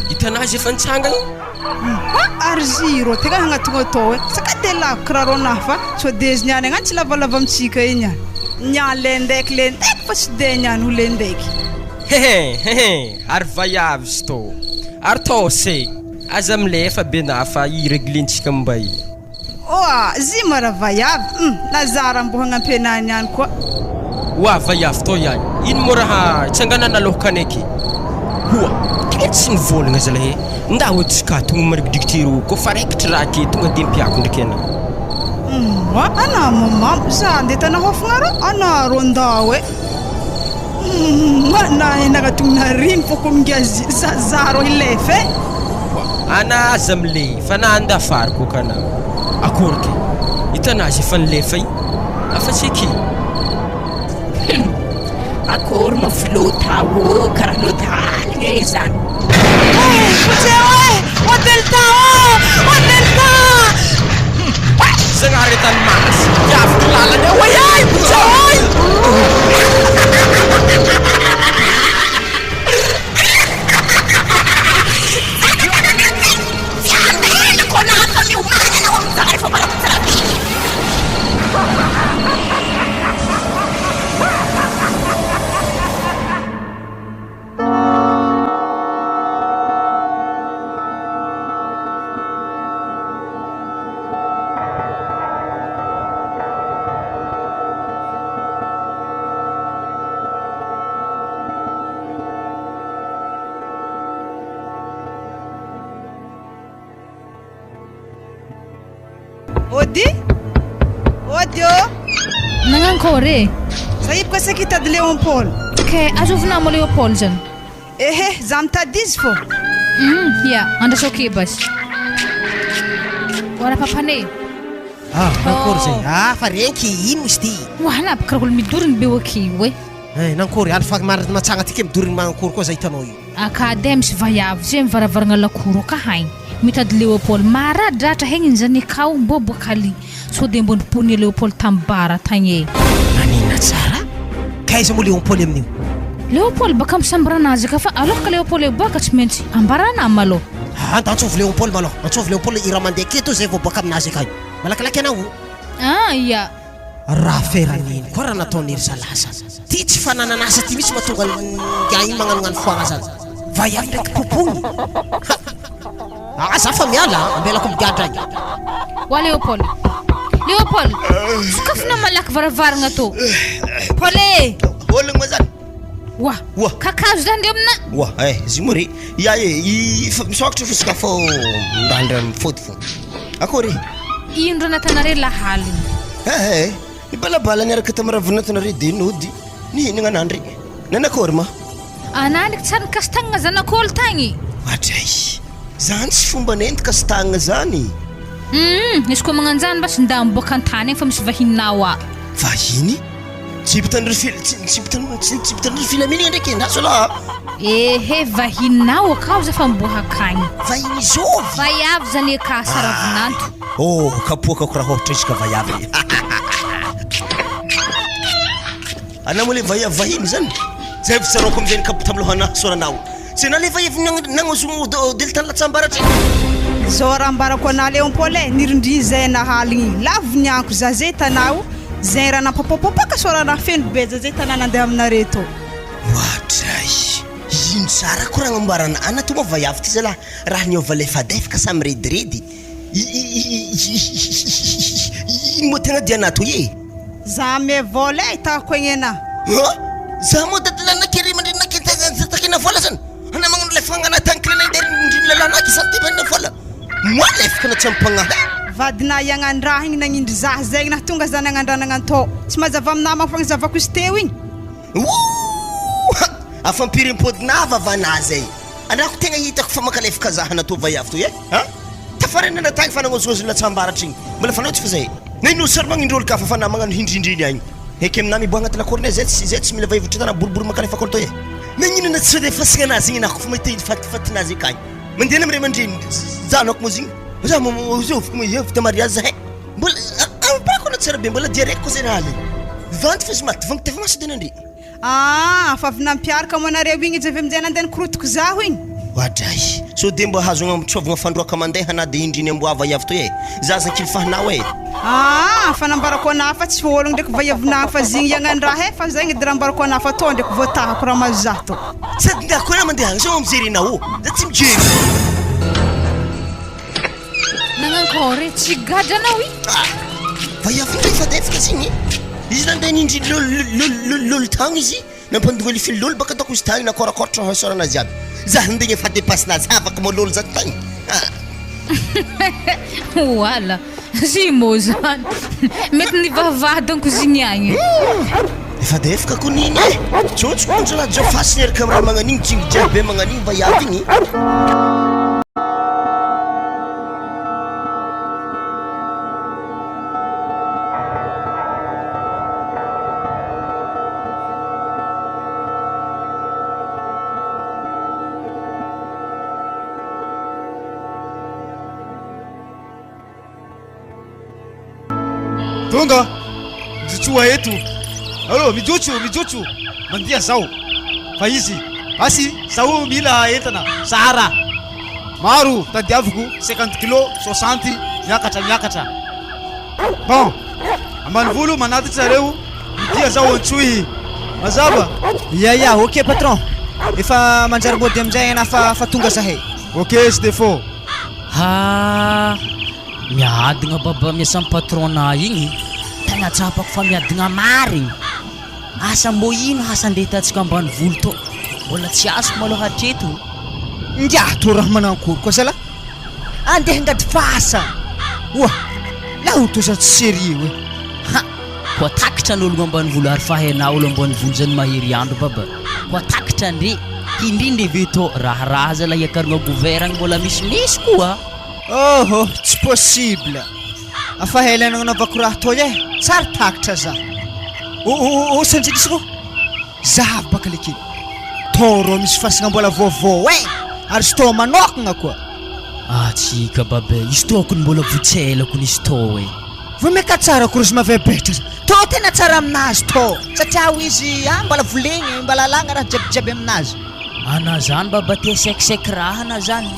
hitanà ze efa nitsangana igny. Ha, ary izy rô tegna hagnatogno atao eh, saka de lako kiraro anah fa sao de izy niany agnano tsy lavalava amintsika igny ah. Niany lendaiky lendaiky fa tsy de niany ho lendaiky. Hehe hehe ary vaiavy izy tô ary tô se aza milefa be na fa i reglentsika momba i. Oa zy ma ra vaiavy hum na za ra mbo hagnampy anah niany koa. Oa vaiavy tô ihany ino moa raha tsanganana aloha kanaiky hoa tegna tsy nivôlagna zalahy e ndao antsika tonga marigidrigitry ero kôfa raikitry raha ake tonga de mpiako ndraiky anah. Humm anah mamamo za ndeha tana hôfagna rô anah rô ndao e. Humm nagnatogna riny fô ko mingazy za rô hilefa e. Ana aza milefa na andafary koa kana akory ke hitanazy efa nilefa igny afa tsy eke. Humm akory ma filota ô karaha lota aligna e zany. Vonjeo e! Ô Delta ô! Ô Delta! Zagnahary tany masy, tiaviko lalana eo ay ay! Vonjeo ay! Ody? Ody ô! Nagnankory e? Za hiboka saika hitady Léon Paul. Kay azovina mo Léopold zany? Ehe, za mitady izy fô. Hum, ya, andraso ake basy. Oara papane. Ah, nankory zay? Ah, fa renky ino izy ty? Wala, karaha olo midoriny be oky io e. Eh, nankory aly fa matsagna aty ke midoriny mankory koa za hitanao io. Akady e, misy vaiavy zay mivaravaragna lakoro aka haigny. Mitady Léopold maradratra haigny zany akao mbô boaka ali. Sao dia mbô niponia Léopold tam bara tagny e. Maninona tsara? Ka aiza moa Léopold amin'io? Léopold baka misamboranazy ka fa alors ka Léopold eo baka tsy maintsy ambarana malôha. Ah, da antsovy Léopold malôha, antsovy Léopold i raha mandeha aketo zay vao boaka aminazy akagny. Malakilaky anao o. Ah ia. Raha feran'ino koa raha nataon'iry zalahy zany. Ty tsy fananan'asa ty mihitsy mahatonga an'ingahy iny magnanognano foagna zany. Vaiavy ndraiky popogny. Ha! Ah za fa miala a, ambelako migadra agny. Wa Léopold. Léopold! Sokafina malaky varavaragna tô. Paul e! Ologno ma zany? Wa! Wa! Kakazo zany ndre amina. Wa, eh, izy moa re. Ya e, i fa misokatra fo sokafo mirandra mifody fo. Akory e? Ino raha natanare lahaligny? Eh eh, nibalabala niaraka tamin'ny ravinantonare de nody nihinagna nandry. Nanakory ma? Anah ndraiky tsary nikasi-tagnana zanak'olo tagny. Adray! Zany tsy fombanay nikasi-tagnana zany. Humm, izy koa magnanjany mba tsy nda miboaka an-tany agny fa misy vahininao a. Vahiny? Tsy mpitandro fil- tsy tsy mpitandro tsy tsy mpitandro filaminana ndraiky e, ndraso aloha a. Ehe, vahininao akao za fa miboaka akagny. Vahiny zovy? Vaiavy zany eka, saravinanto. Oh, kapoakako raha ôhatra izy ka vaiavy e. Anao moa le vaiavy vahiny zany? Zay vao tsaroako amizay ny kapoka tamin'ny lohanahy soranao. Tsy anao le vaiavy nagnozogno delta latsambaratra igny? Zao raha ambarako anah Léon Paul e, nirindria zay nahaligny, lavo nianko za zay tanao, zay raha nampapapapaka soranah feno beja zay tanà nandeha aminareo tô. Oadray! Ino tsara ko raha agnamboarana ana to moa vaiavy ty zalah raha niova lefadefaka sa mirediredy? Ino moa tegna dianah toy e? Za ame vola e tahako egny anah. Huh? Za moa dadilahy kely mandrina takina vola zany? Anah magnano le fagnana tany kely anah indrindra lalana aky zany tena vola. Moi lefaka na tsy ampagnahy. Vadinah iagnandraha igny nagnindry zah zegny nah tonga zah nagnandraha nagnantô. Tsy mazava aminah manko fagnazavako izy teo igny. Ouh! Afampirimpodinah vavanah zay. Anah ko tegna hitako fa mankalefaka zah natao vaiavy toy e. Ha? Tafarenana tagny fa nagnozongozona latsambaratra igny. Mbola fanao tsy fa zay. Naino sary magnindry olo kafa fa na magnano hindrindriny agny. Eky aminah miboaha agnaty lakornay zay tsy zay tsy mila vaivotra tana boribory mankany fakôly toy e. Nagnino na tsy fandefasagna anazy igny anah kofa mahita iny fatifatinazy akagny. Mandeha amy ray aman-dreny zanako moa zigny. Za moa zoviko moa io vita mariazy zahay. Mbola ampako anao tsara be mbola dia raiky koa zay raha aligny. Vanty fa izy maty vangy tefa maso de nandre. Aa fa avy nampiaraka moa nareo igny izy avy aminjay nandeha nikorotoko zaho igny. Oadray! Sao dia mba hahazoagna mitsôvagna fandroaka mandeha na dia indriny amboava iavy toy e! Zaza kely fahinao e! Aa fa nambarako anah fa tsy ôlogno ndraiky vaiavinah fa zigny iagnandraha e fa zegny edy raha ambarako anah fa tô ndraiky voatahako raha mahazo zah tô. Sady ndako koa mandeha agny sao mijery anao za tsy mijery. Nagnankôry e, tsy gadra anao i? Ah! Vaiavy ndray fa defaka zigny e! Izy nandeha nindry lôlôlôlôlôlô tagny izy, nampandonga le lôlo baka ataoko izy tagny nakorakôratra hôsôranazy jiaby. Za ndeha efa dépasse-nazy afaka moa lôlo za tagny. Ah! Oala, jumeaux zany. Mety nivahavaha donc zigny agny. Efa defaka ko niny e! Tsôtsoko ko ndraha jôfasy niaraka amy raha magnan'igny tsingy jiaby be magnan'igny vaiavy igny. Tonga! Mijotsoa eto! Allô, mijotso, mijotso! Mandia zaho! Fa izy, basy, zaho mila entana, zara! Maro, tadiaviko, cinquante kilo, soixante, miakatra, miakatra. Bon, ambanivolo manatitra nareo, midia zaho antsoy. Mazava? Ya ya, ok patron! Efa manjary mody aminjay anah fa fa tonga zahay. Ok Stefo. Ha! Miadagna baba miasa am patron na igny, tegna tsapako fa miadagna marigny, asa mbô ino asa ndeha hitantsika ambanivolo tô, mbola tsy azoko malôha hatreto. Ingahy tô raha manankory koa zalah, andeha angady fasa oa, lah tô za tsy sérieux e. Ha! Koa takitra ny ologno ambanivolo ary fa hainao olo ambanivolo zany mahery andro baba, koa takitra ndre, hindrindra eve tô raharaha zalah hiakaragna gouver agny mbola misimisy koa. Ohoh tsy possible! Afa ela nagnanaovako raha toy eh! Tsary takitra za! Oh sanjy rô! Zahavo baka le kely! Tô rô misy fasagna mbola vaovao eh! Ary izy tô manokagna koa! Ah tsika babe, izy tô kony mbola vo tsy ela kony izy tô eh! Vao maika tsara koa rozy mavebehitra za! Tô tena tsara aminazy tô! Satria hoy izy ah mbola volegny, mbola alagna raha jiabijiaby aminazy! Ana zany baba te sec sec raha ana zany.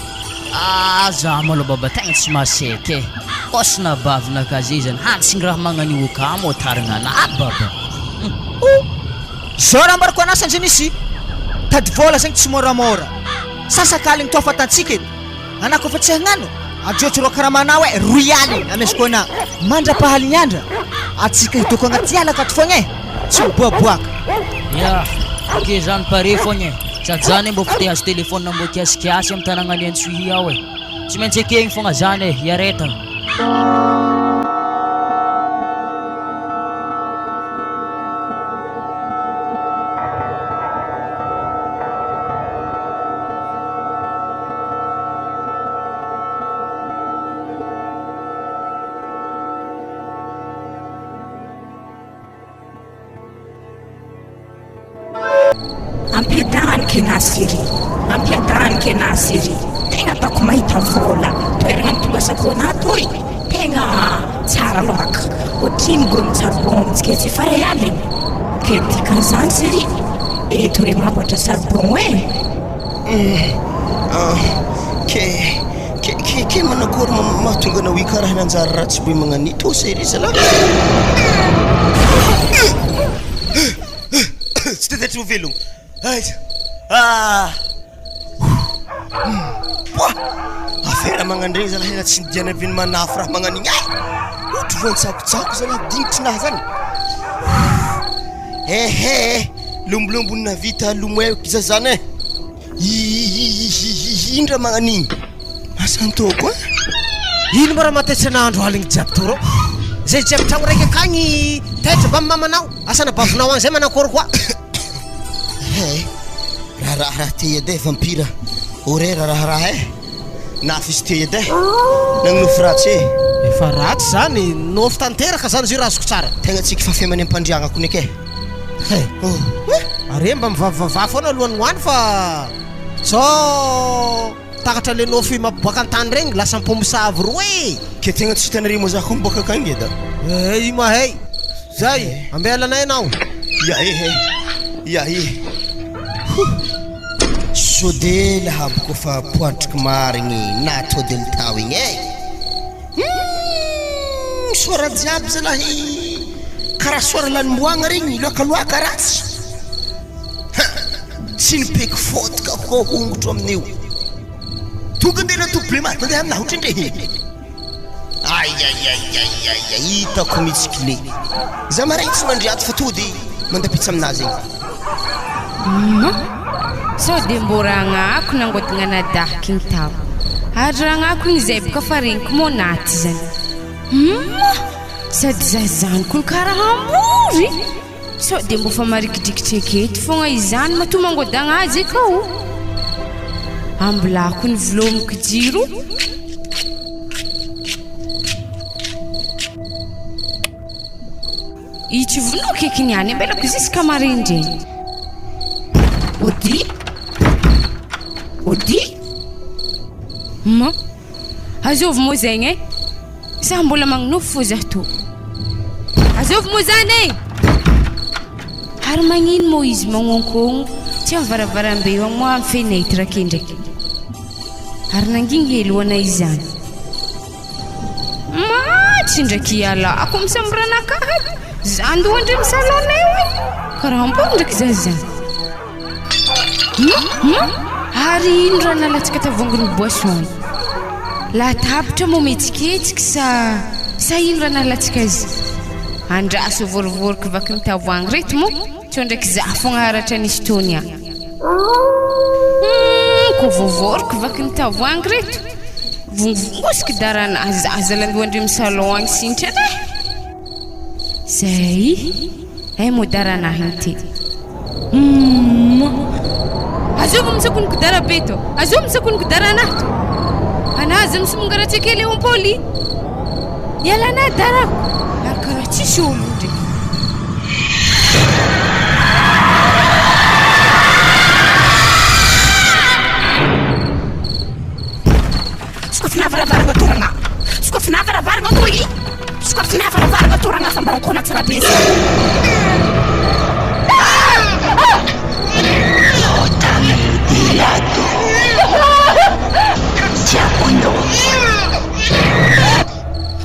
Ah za malôha baba tegna tsy maseky e. Kôsina bavinakahy zay zany hantsigny raha magnan'io kamo tarigna anah baba. Oh! Zao raha ambarako anah sanjy misy tady vôla zegny tsy môramôra. Sasakaligny tô fatantsika edy. Anah kôfa tsy hagnano, ajôjo rô karamanao e, roy aligny amezako anah. Mandrapahaligny andra, atsika hidoko agnaty ala akato fogna e. Tsy miboaboaka. Ya, ok zany pare fogna e. Sady zany mbô fa te hahazo téléphone mbô kiasikiasy amy tanagnan'i Antsohihy ao e. Tsy maintsy ekegny fogna zany e, iaretagna. Ampiadany kena Syrie, ampiadany kena Syrie, tegna ataoko mahita vôla, toeragna nitongasako anah toy tegna tsara loaka, otrino gony charbon amintsika etsy efa ray aligny, ke dikan'izany Syrie, eto re mamboatra charbon e. Ke ke ke ke manakory mahatonga anao hikaraha nanjary ratsy be magnan'ito sery zalahy? Tsy tezitry ho velogno. Aiza? Ah! Poa! Afera magnandregny zalahy na tsy nidiana avy manafy raha magnan'igny eh! Ohatry voan-tsakotsako zalahy dingitrinahy zany. Ehe! Lombolombo navita lomoe kizazana eh! Ino raha magnan'igny? Asantoko a! Ino ma raha mahatezitra anah andro aligny jiaby tô rô? Zay jiaby tragno raiky akagny taitra mba mamanao, asa anabavinao agny zay manakôry koa? He, raharaha raha te edy e, vampira horaire raharaha e! Nafy izy te edy e! Nagnonofy ratsy e! Efa ratsy zany, nofy tanteraka zany izy io raha azoko tsara. Tegna tsiky fafemany am-pandriagna kony eky e! He! Are mba mivavavava foana alohan'ny hoany fa sao takatra le nofy mampiboaka an-tany regny lasa mpomosavy roa e! Ke tegna tsy hitanareo moa za ko miboaka akagny edy a! Eh io mahay! Zay! Ambelanay anao! Ya eh eh! Ya eh! Huh! Sode lahabo kofa poatriky marigny na tody tao igny eh! Humm! Soa raha jiaby zalahy! Karaha soa lanim-boagna regny, loakaloaka ratsy. Ha! Tsy nipeky fôtaka koa hongotro amin'io. Tonga ndeha natoky be maty mandeha aminahy otrindrehy. Aiaiaiaiaia, hitako mihitsy kle. Za maray tsy mandry ato fa tody mandapitsa aminazy egny. Humm! Sao dia mbô ragnako nangodigna anadahiko igny tao. Ary ragnako igny zay boka fa regniko moa naty zany. Humm! Sady za zany kony karaha ambory! Sao dia mbô fa marikidrikitra eketo fogna izany matoa mangodagna azy kao? Ambilako ny vilomiko jiro. I tsy vonoiko eky niany, ambelako jusqu'à maraindregny. Ody? Ody? Ma? Azovy moa zegny e? Za mbola magnonofy fô za tô. Azovy moa zany e! Ary magnino moa izy magnonkogno tsy amin'ny varavarambe eo moa amin'ny fenêtre ake ndraiky? Ary nangigny hely ho anay izany. Maty ndraiky ialako amin'ny sambranakahy. Za ndoha ndray amin'ny salon-nay eo e. Karaha ampôry ndraiky za zany. Hum hum ary ino raha nalatsaka tavoangin'ny boisson? Latabatra moa mihetsiketsiky sa sa ino raha nalatsaka azy? Andraso vorovoroky vaky ny tavoahangy reto moa sao ndraiky za fogna haratra nisy tony ah. Hum ko vorovoroky vaky ny tavoahangy reto vongovongosiko darana zaza landohandry amin'ny salon agny sintrana eh. Zay eh moa daranahy ty. Humm. Azovy misakony kidara be to. Azovy misakony kidaranahy to. Anazy misomongaratsy kely eo am-pôly. Ialana darako. Ary karaha tsisy olo ndraiky. Sokafina varavarana torana. Sokafina varavarana toy. Sokafina varavarana torana fa mba kona tsara be.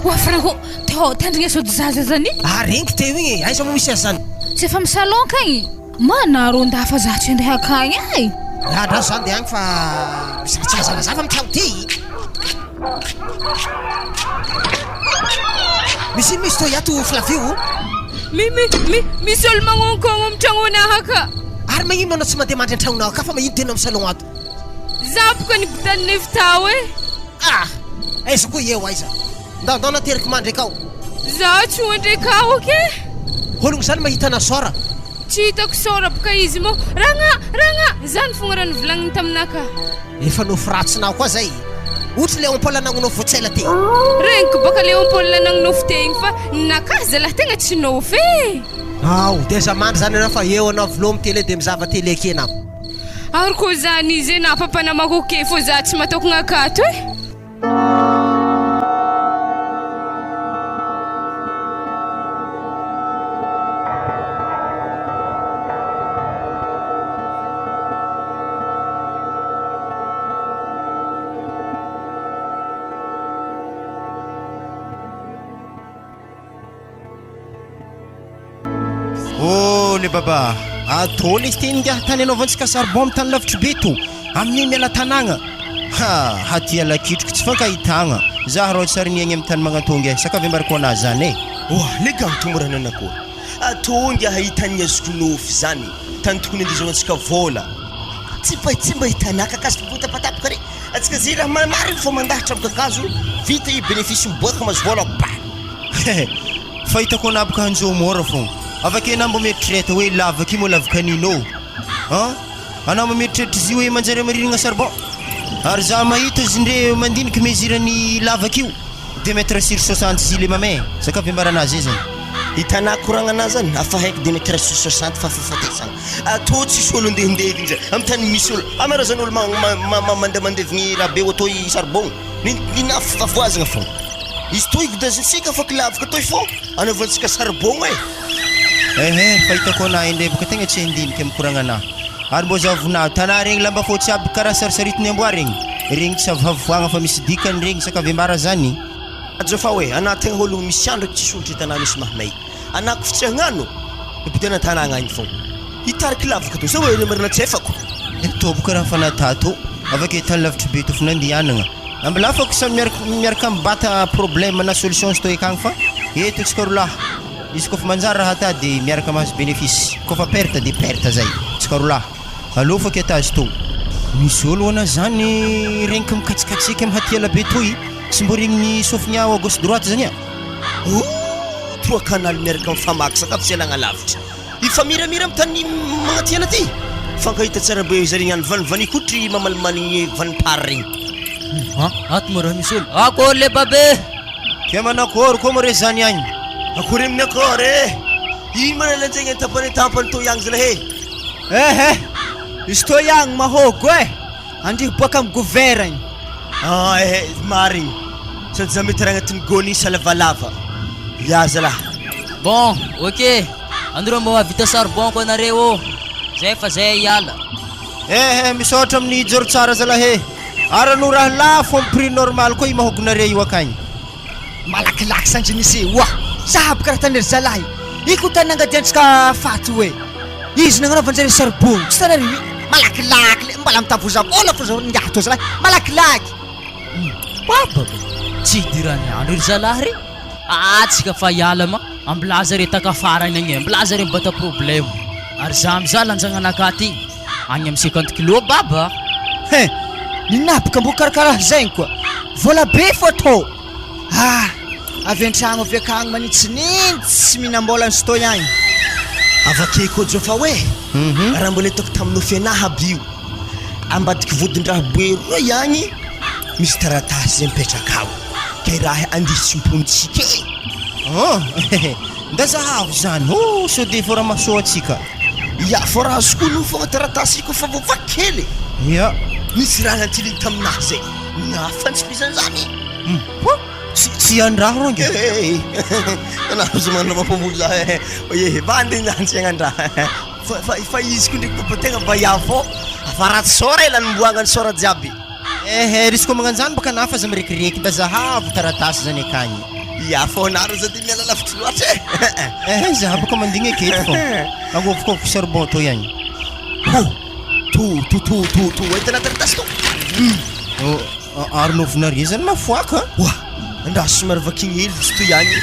Oa Franco, tô tandrigna sao de zaza zany. Ah regniky teo igny e, aiza moa misy azy zany? Tsy efa mi-salon kay. Manaro ndafa za tsy andeha akagny ay. Andraso za andeha agny fa misy raha tsy mazavazava amin'ny tragno ty. Misy ino misy toy ato Flavio? Mi mi mi misy olo magnonkogno amin'ny tragnonah aka. Ary magnino anao tsy mandeha mandry an-tragnonao aka fa magnino tena amin'ny salon ato? Za boka nibotan'ny tao e. Ah! Aiza koa eo aiza? Ndao ndao nateriko mandry akao. Za tsy hoandry akao ok. Ologno zany mahita anao sora. Tsy hitako sora boka izy moa. Ragna! Ragna! Zany fogna raha nivolagniny taminaka. Efa nofy ratsinao koa zay. Ohatry Léon Paul nagnonofy vao tsy ela teo. Regniko boka Léon Paul nagnonofy teo igny fa nakahy zalahy tegna tsy nofy e. Ao, de aza mandry zany anao fa eo anao vlom tele de mizava tele ake anao. Ary ko zany izy e na papanamako ok fô za tsy matokogna akato e. Oh le baba, atao lesy ty ingahy tany anaovantsika charbon amin'ny tany lavitry be to, amin'io miala tanàgna. Ha, aty alakitroko tsy fankahitagna. Za rô tsy ary miaigny amin'ny tany magnantonga e, sakavy ambarako anah zany e. Oa, le gang to mora nanakory. Atao ingahy tany azoko nofy zany, tany tokony andezaoantsika vôla. Tsy fa tsy mba hitanà kakazo fa voatapatapaka re. Antsika zay raha marina fa mandahatra amin'ny kakazo, vita i bénéfice miboaka mahazo vôla, ba! Hehe, fa hitako anah boka hanjo mora fô. Avake anah mba mieritrereta hoe lavaka io moa lavaka an'ino ô? An? Anah mba mieritreritra izy io hoe manjary amarinina charbon. Ary za mahita izy ndre mandiniky mesure ny lavaka io, deux mètres sur soixante izy le mamay, zaka avembarana azy zay. Hitanà koragnanà zany, afa haiko deux mètres sur soixante fahafafatesagna. Atô tsisy olo andehindevigny zay, amy tany misy olo, amarazan'olo ma- ma- mandeha mandevigny raha be atao i charbon. Ny ny nafavoazagna fô. Izy toy godazintsika fa kilavaka toy fô anaovantsika charbon e. Ehe, fa hitako anah indray boka tegna tsy handinika mikoragna anah. Ary mbô zavonah, tanà regny lamba fotsy aby karaha sarisaritiny amboa regny, regny tsy avohavoagna fa misy dikany regny sakavembara zany. Azafao e, anah tegna olo misy andro tsisy olo tanà misy mahamay. Anah ko tsy hagnano, mipody an-tanàgna agny fô. Hitariky lavaka to, sa hoe marina tsy efako. Toboka raha fa natato, avake tany lavitry be to f'nandihanagna. Ambilafako samy miaraka miaraka mibata problème na solution izy toy akagny fa eto tsika rolahy izy kôfa manjary raha ata de miaraka mahazo bénéfice kôfa perte de perte zay tsika rolahy aleo fa ketazy to. Misy olo ana zany regniky mikatsikatseky am hatiala be toy tsy mbô regniny sofigny ao à gauche droite zany a. Ooh trois canal miaraka mifamaky sakafo tsy ialagna lavitra. Hifamiramira am tany magnatiana ty. Fankahita tsara be zare niany vanivanikotry mamalimaligny vanimpary regny. Ha, ato moa raha misy olo. Akory le babe! Ke manakory koa moa re zany agny? Akory amin'ny akory e! Ino ma lalanjegny an-tampany an-tampany toy agny zalahy e? Ehe! Izy toy agny mahôgo e! Andriho boaka am goveragny. Ah ehe, marigny. Sady za mety raha agnatin'ny gony sa lavalava. Ya zalahy. Bon, ok. Andreo mba mahavita charbon ko anareo ô. Zay fa zay hiala. Eh eh, misaotra amin'ny joro tsara zalahy e. Ary anao raha lafo amin'ny prix normal koa i mahogonareo io akagny. Malakilaky sanjy nisy oa! Sahabo karaha tany ry zalahy! Iko tany nangadiantsika faty oe! Izy nagnanaovan-jareo charbon tsy hitanareo i! Malakilaky le mbala mitavoza vola fô zao ingahy tô zalahy! Malakilaky! Baba! Tsy idiran'ny andro ry zalahy re! Aa tsika fa hiala ma! Ambilaza re taka farany agny e! Ambilaza re mibata problème! Ary za amizà lanjagnanakahy ty! Agny amy 50 kilo baba a! Hein! Ninaboka mbo karakaraha zegny koa! Vola be fô tô! Ah! Avy an-tragno avy akagny manitsinitsy mihinam-bôla ny sto ihany. Avake koa Jofa hoe, raha mbola hitako tamin'ny nofy anahy aby io, ambadiky vodin-draha boe roy agny misy taratasy zay mipetraka ao, kay raha andisim-pontsika e! Oh! Nda zahavo zany, oh! Sao dia efa raha mahasoa antsika. Ya, fa raha azoko aloha fogna taratasy io koa fa voavaky kely e! Ya. Nisy raha nantiliny taminahy zay, nafa tsy bizan'zany. Ho! Tsy tsy andraho rongy. Eh, anao zo manana mampamboly za eh. Oye, bandy zany tsy agnandraha. Fa fa fa izy ko ndraiky papa tegna mba fô. Afa ratsy sôra ela nimboagna ny sôra jiaby. Eh eh, risiko magnanjany baka nafa aza mirekireky nda zahavo taratasy zany akagny. Ya fô naro za de miala lavitry loatra eh. Eh eh, za baka mandigny aketo fô. Agnôvokôvoko charbon tô ihany. Ho! To to to to to entina taratasy to. Oh. Ary novinareo zany mafoaka a! Oa! Andraso somary vakigny hely izy toy agny e!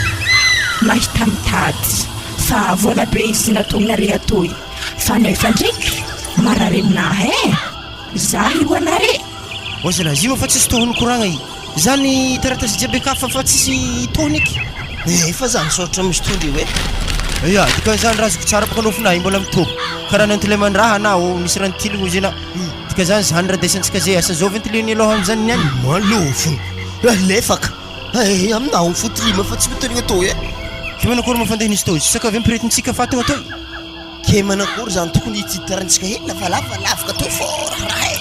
Mahita mitady fa vola be izy nataonare atoy fa nefa ndreky marary aminahy eh! Za io anare. Oa zalahy izy io fa tsisy tohiny koragna i zany taratasy jiaby akafa fa tsisy tohiny eky. Eh fa zany soratra misy tohiny reo eh. Ya dikan'izany raha azoko tsara baka nofinay mbola mitohy karaha nantileman-draha na ô nisy raha nitiligny ozy na. Dika zany zany raha desantsika ze asa zao ventileny aloha amizany niany. Malofony alefaka eh aminao fotilima fa tsy mitorigna tô eh. Ke manakory ma fandeha nisy tô saka avy ampiretintsika fatagna tô. Ke manakory zany tokony hitsitarantsika hely lavalava lavaka tô fô raharaha eh.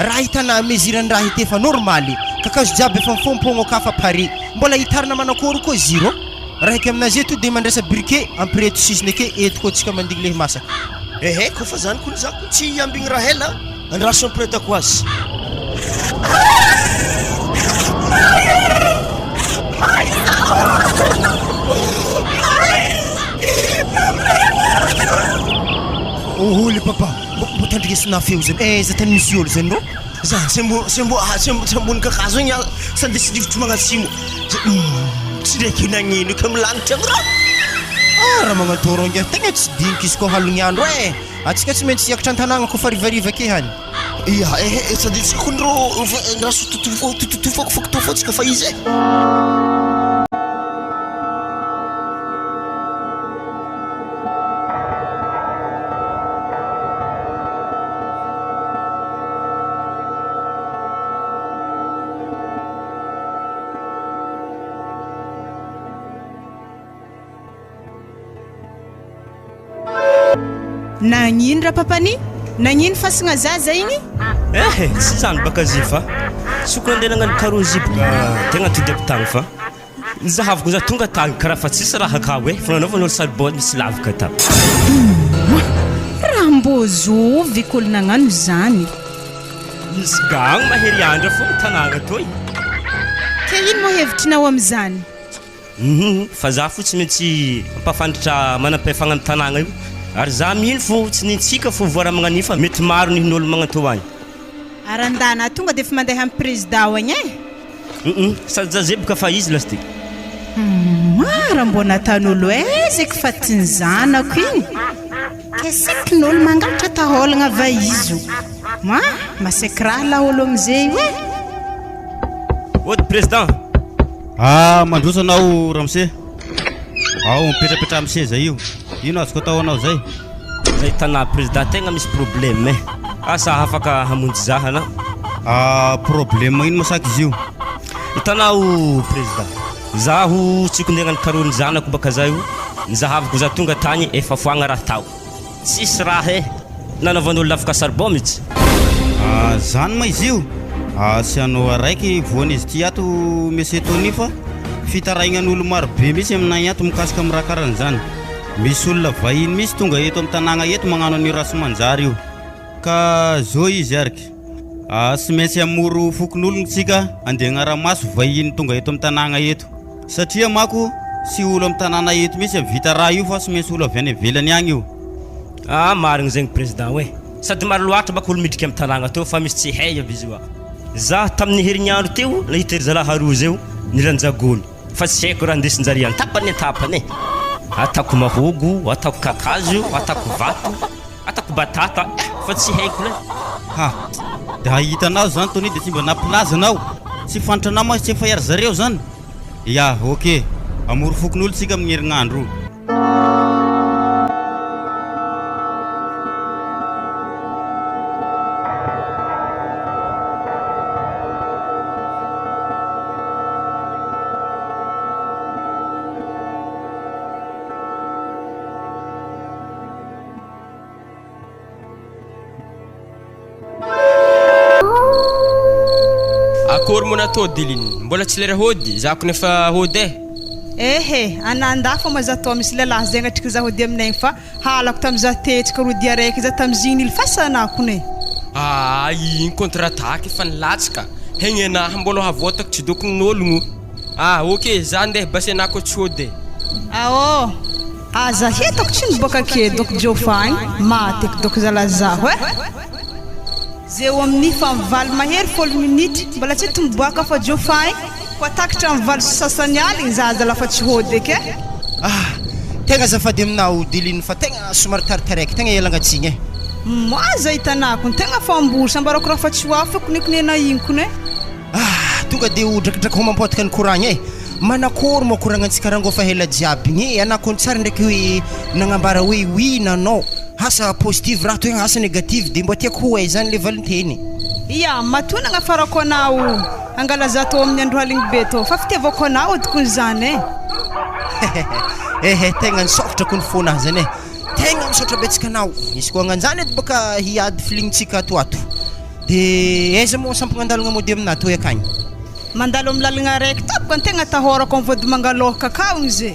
Raha hitanà mesure-ny raha hita efa normaly, kakazo jiaby efa mifompogno ka fa pare, mbola hitarina manakory koa ziro? Raha eky aminazy eto de mandraisa briquet ampireto sisiny ake eto koa tsika mandigny lehy masaka. Ehe koa fa zany kony za ko tsy hiambigny Rahel a, andraso ampiretako azy. Oholy papa, mbo tandrinesina feo zany, aiza tany misy olo zany rô? Za tsy ambo tsy ambo tsy ambony kakazo igny aho sady misy rivotro magnatsimo. Tsy ndraiky nagnino ka milagnitra am raha. Ah raha magnatô rô ngiahy tegna tsy diniky izy koa halogny andro eh! Antsika tsy maintsy hiakatra an-tanàgna koa fa harivariva ake hany. Ya eh sady tsy kony rô raha totofako fako tô fotsika fa izy eh. Nagnino rapapani? Nagnino fasigna zaza igny? Eh, tsy zany baka zy fa soko nandeha nagnano karozy boka tegna tody aby tagny fa nizahavako za tonga tagny karaha fa tsisy raha akao eh, fa nanaovan'olo saribon misy lavaka ta. Raha mbô zovy kôlo nagnano zany. Misy gang mahery andra fô tanagna toy. Ke ino moa hevitrinao amizany? Hum fa za fo tsy maintsy ampafantatra manampahefagna ny tanagna io ary za mino fô tsy nintsika fô voara magnan'io fa mety maro nihin'olo magnatô agny. Arandana tonga defa mandeha am prezida ao agny eh. Hum sady za zeboka fa izy lasy ty. Humm raha mbô nataon'olo aiza eky fa ty ny zanako igny. Ke saiky n'olo mangalatra taolagna va izo? Ma, masaiky raha lah olo amze io e! Ody président. Ah, mandroso anao ramose. Ao mipetrapetraha amin'ny seza io. Ino azoko atao anao zay? Zay tanà président tegna misy problème eh. Asa afaka hamonjy zaha anao? Ah, problème ino masaky izy io? Hitanao président, zaho tsy kondegnan'ny karohin'ny zanako baka zay io, nizahavako za tonga tagny efa foagna raha tao. Tsisy raha eh! Nanaovan'olo lavaka charbon mitsy. Ah, zany ma izy io? Ah, tsy anao araiky voan'izy ity ato Monsieur Tony fa. Fitaraignan'olo maro be mihitsy aminay ato mikasika amin'ny raha karan'izany. Misy olona vahiny mihitsy tonga eto amin'ny tanàgna eto magnano an'io raha tsy manjary io. Ka zao izy ariky, tsy maintsy hamory fokonolona tsika andeha hagnara-maso vahiny tonga eto amin'ny tanàgna eto. Satria manko tsy olo amin'ny tanàna eto mihitsy hahavita raha io fa tsy maintsy olo avy any ivelany agny io. Ah marigny zegny président oe! Sady maro loatra manko olo midriky am tanagna teo fa misy tsy hay aby izy io ah! Zaho tamin'ny herignandro teo nahita ry zalahy aroa zeo nilanja gony fa tsy haiko raha ndesin-jare an-tapany an-tapany e! Ataoko mahogo, ataoko kakazo, ataoko vato, ataoko batata eh! Fa tsy haiko lay. Ha! Da hitanao zany Tony de tsy mba nampilaza anao! Tsy fantranao mantsy tsy efa ery zareo zany! Ya, ok! Hamory fokonolona tsika amin'ny herignandro io. Akory moa natao Diline? Mbola tsy lera hody, za kony efa hody eh. Ehe, anah fa ma za toa misy lelahy zay agnatrika za hody aminay igny fa halako tam za tehetsika rodia araiky za tam zigny nilifasana kony. Aa igny contre attaque efa nilatsaka, hegny anah mbola havotako tsy dokon'ologno. Ah ok, za ndeha basy anah koa tsy hody eh. Aô, aza hitako tsy niboaka ake doko Jofa agny, maty eky doko zala zaho eh. Zeo amin'ny fa valo mahery folo minitry mbola tsy tomiboaka fa Jofa agny, koa takitra amin'ny 8:30 aligny za zala fa tsy hody eky eh. Ah, tegna azafady aminao Diline fa tegna somary taritaraiky, tegna ialagna tsigny eh. Moi zay hitanako, tegna fambosa, ambarako raha fa tsy ho avy fa konekonena igny kone. Ah! Tonga de ho drakidraky homam-potika ny koragna e! Manakôry moa koragnantsika rangô fa ela jiaby igny e! Anà kony tsara ndraiky hoe nagnambara hoe oui na non, asa positive raha toy asa negative de mba tiako ho hay zany le valinteny. Ia, matoa nagnafarako anao hangala za tô amin'ny andro haligny be tô, fa fitiavako anao tokoa izany e. Ehe, tegna nisôkatra kony fônah zany e! Tegna misaotra betsaka anao! Misy koa agnanjany eto bôka hiady feeling-tsika ato ato. De aiza moa sampagnan-dalagna mody aminà toy akagny? Mandalo amin'ny lalagna araiky to boka ny tegna atahorako amin'ny vodimanga lôha kakao igny ze.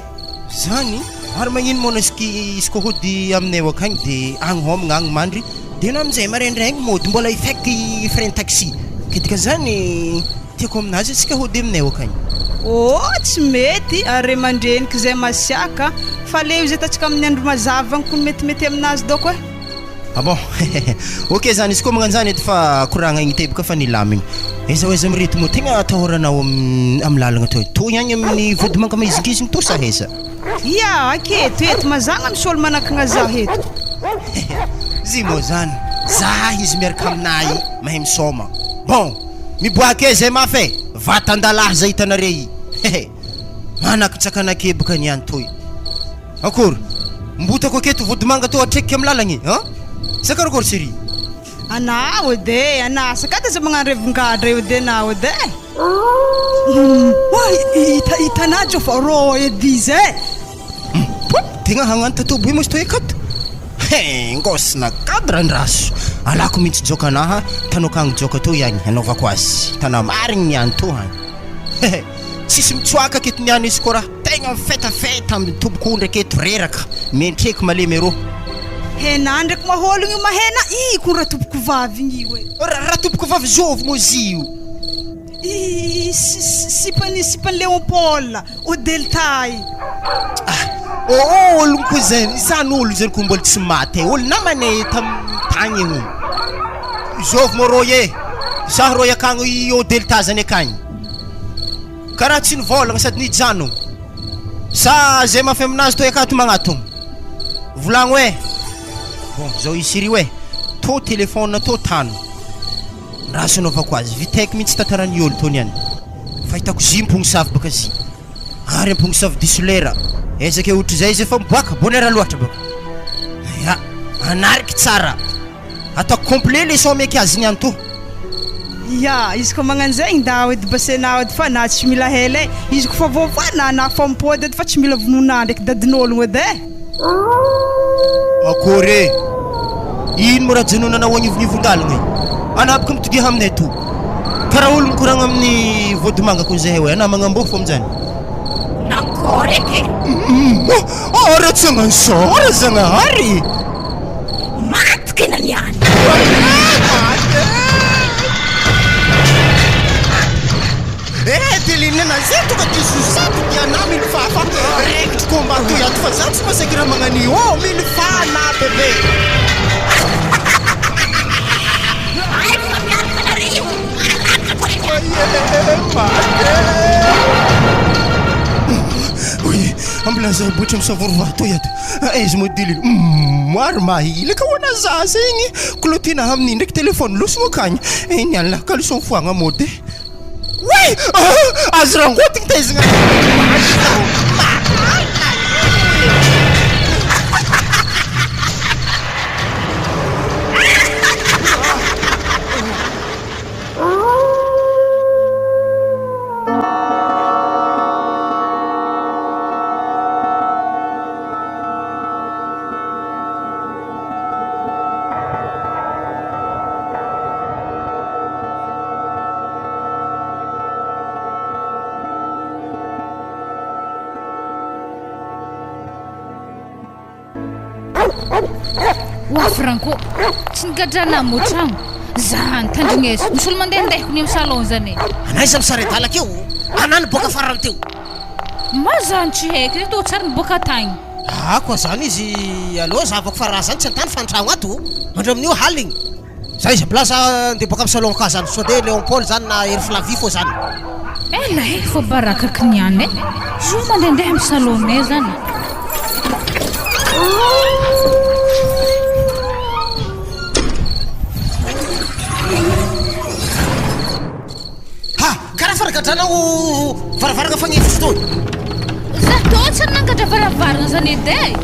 Zany? Ary magnino moa anao izy koa hody aminay ao akagny de agny homagna agny mandry de anao aminjay maraindraigny mody mbola hifeky frais ny taxi ke dikan'izany tiako aminazy antsika hody aminay ao akagny. Oh tsy mety ary ray aman-dreniko zay masiaka fa leo izy ataontsika amin'ny andro mazava agny kony metimety aminazy dôko e. Ah bon? Ok zany izy koa magnano zany eto fa koragna igny teboka fa nilamigny. Aiza ho aiza mireto moa tegna atahoranao am lalagna toy? Toy agny amin'ny vodimanga maizingizigny toa sa aiza? Ia, aketo eto mazagna misy olo manakagna zaho eto. Zy moa zany, za izy miaraka aminahy mahay misaoma. Bon, miboaka e zay mafy e! Vatan-dalahy zay hitanare i. Hehe. Manakitsakana-keboka niany toy. Akory? Mbotako aketo vodimanga tô atrekiky am lalagna e an! Sa karakôry chérie? Anao edy e, anao sakady aza magnano revin-gadra eo edy anao edy e. Oa hitanà jo fa rô edy izy e. Mpo! Tegna hagnano tatobo io moa izy tô akato? He! Ngôsina cadre andraso! Alako mintsy joka anaha tanoko agny joka tô iagny anaovako azy. Tana marigny niany tô agny. Hehe! Tsisy mitsoaka aketo niany izy koa raha tegna mifetafeta amin'ny tompoko ndraiky eto reraka mientreko malemy arô. Hena ndraiky mahologno io mahena i ko ratompoko vavy igny io e. Ratompoko vavy zovy moa izy io? I sipany sipany Léon Paul au Delta i. Ah ôôlogno koa zany izany olo zany ko mbola tsy maty e olo namanay tam tagny hono. Zovy moa rô e zaho rô akagny au Delta zany akagny. Karaha tsy nivôlagna sady nijanogno. Sa zay mafy aminazy toy akato magnatogno. Volagno eh! Bon, zao i Siri oe, tô téléphone tô tano. Raha anaovako azy, vitaiko mintsy tantaran'i olo tô niany. Fa hitako zy mpogno savy baka zy. Ary ampogno savy diso lera. Ezaka ohatrizay izy efa miboaka, bonheur loatra baka. Ya, anariky tsara. Ataoko complet le son meky azy niany to. Ya, izy koa magnano zegny ndao edy basenao edy fa na tsy mila hela e, izy koa fa voavoa na na fa mipody edy fa tsy mila vonoina ndraiky dadin'ologno edy e. Akory e! Ino moa raha janonanao agnivonivon-dalagna e? Anà boka mitodia aminay to. Karaha olo mikoragna amin'ny vodimanga kony zahay hoe anà magnamboa fô aminjany. Manakôry eky e! Ary tsy hagnano zao ra Zagnahary! Maty kena niany! Eh Adeline na zay tonga de sosety ny anah mino fa fa raikitry combat toy ato fa za tsy masaky raha magnan'io oh mino fa anah bebe. Oui, ambilazay botry misavorovaro toy ato. Aiza moa Adeline? Maro mahilaka ho ana zaza igny. Clotina amin'iny ndraiky téléphone losogno akagny. Eh, ny alina caleçon foagna mody. Oay! Azo rangotigny taizagna. Oa Franco, tsy nigadrana mo tragno. Zany, tandrigneso. Misy olo mandehandeha kony amy salon zany e. Anaiza misary adala keo? Ana niboaka farany teo. Ma zany tsy haiko, izy tô tsary niboaka tagny. Ah koa zany izy aleo zahavako fa raha zany tsy an-tany fa an-tragno ato. Andro amin'io haligny. Za iza place andeha boaka am salon ka zany sao de Léon Paul zany na Hery Flavie fô zany. Ela e, fô baraka aky niany e. Zo mandehandeha am salon ne zany. Ha! Karaha faragadrana varavaragna fagnefitry toy. Za tô tsy nangadra varavaragna zany edy e.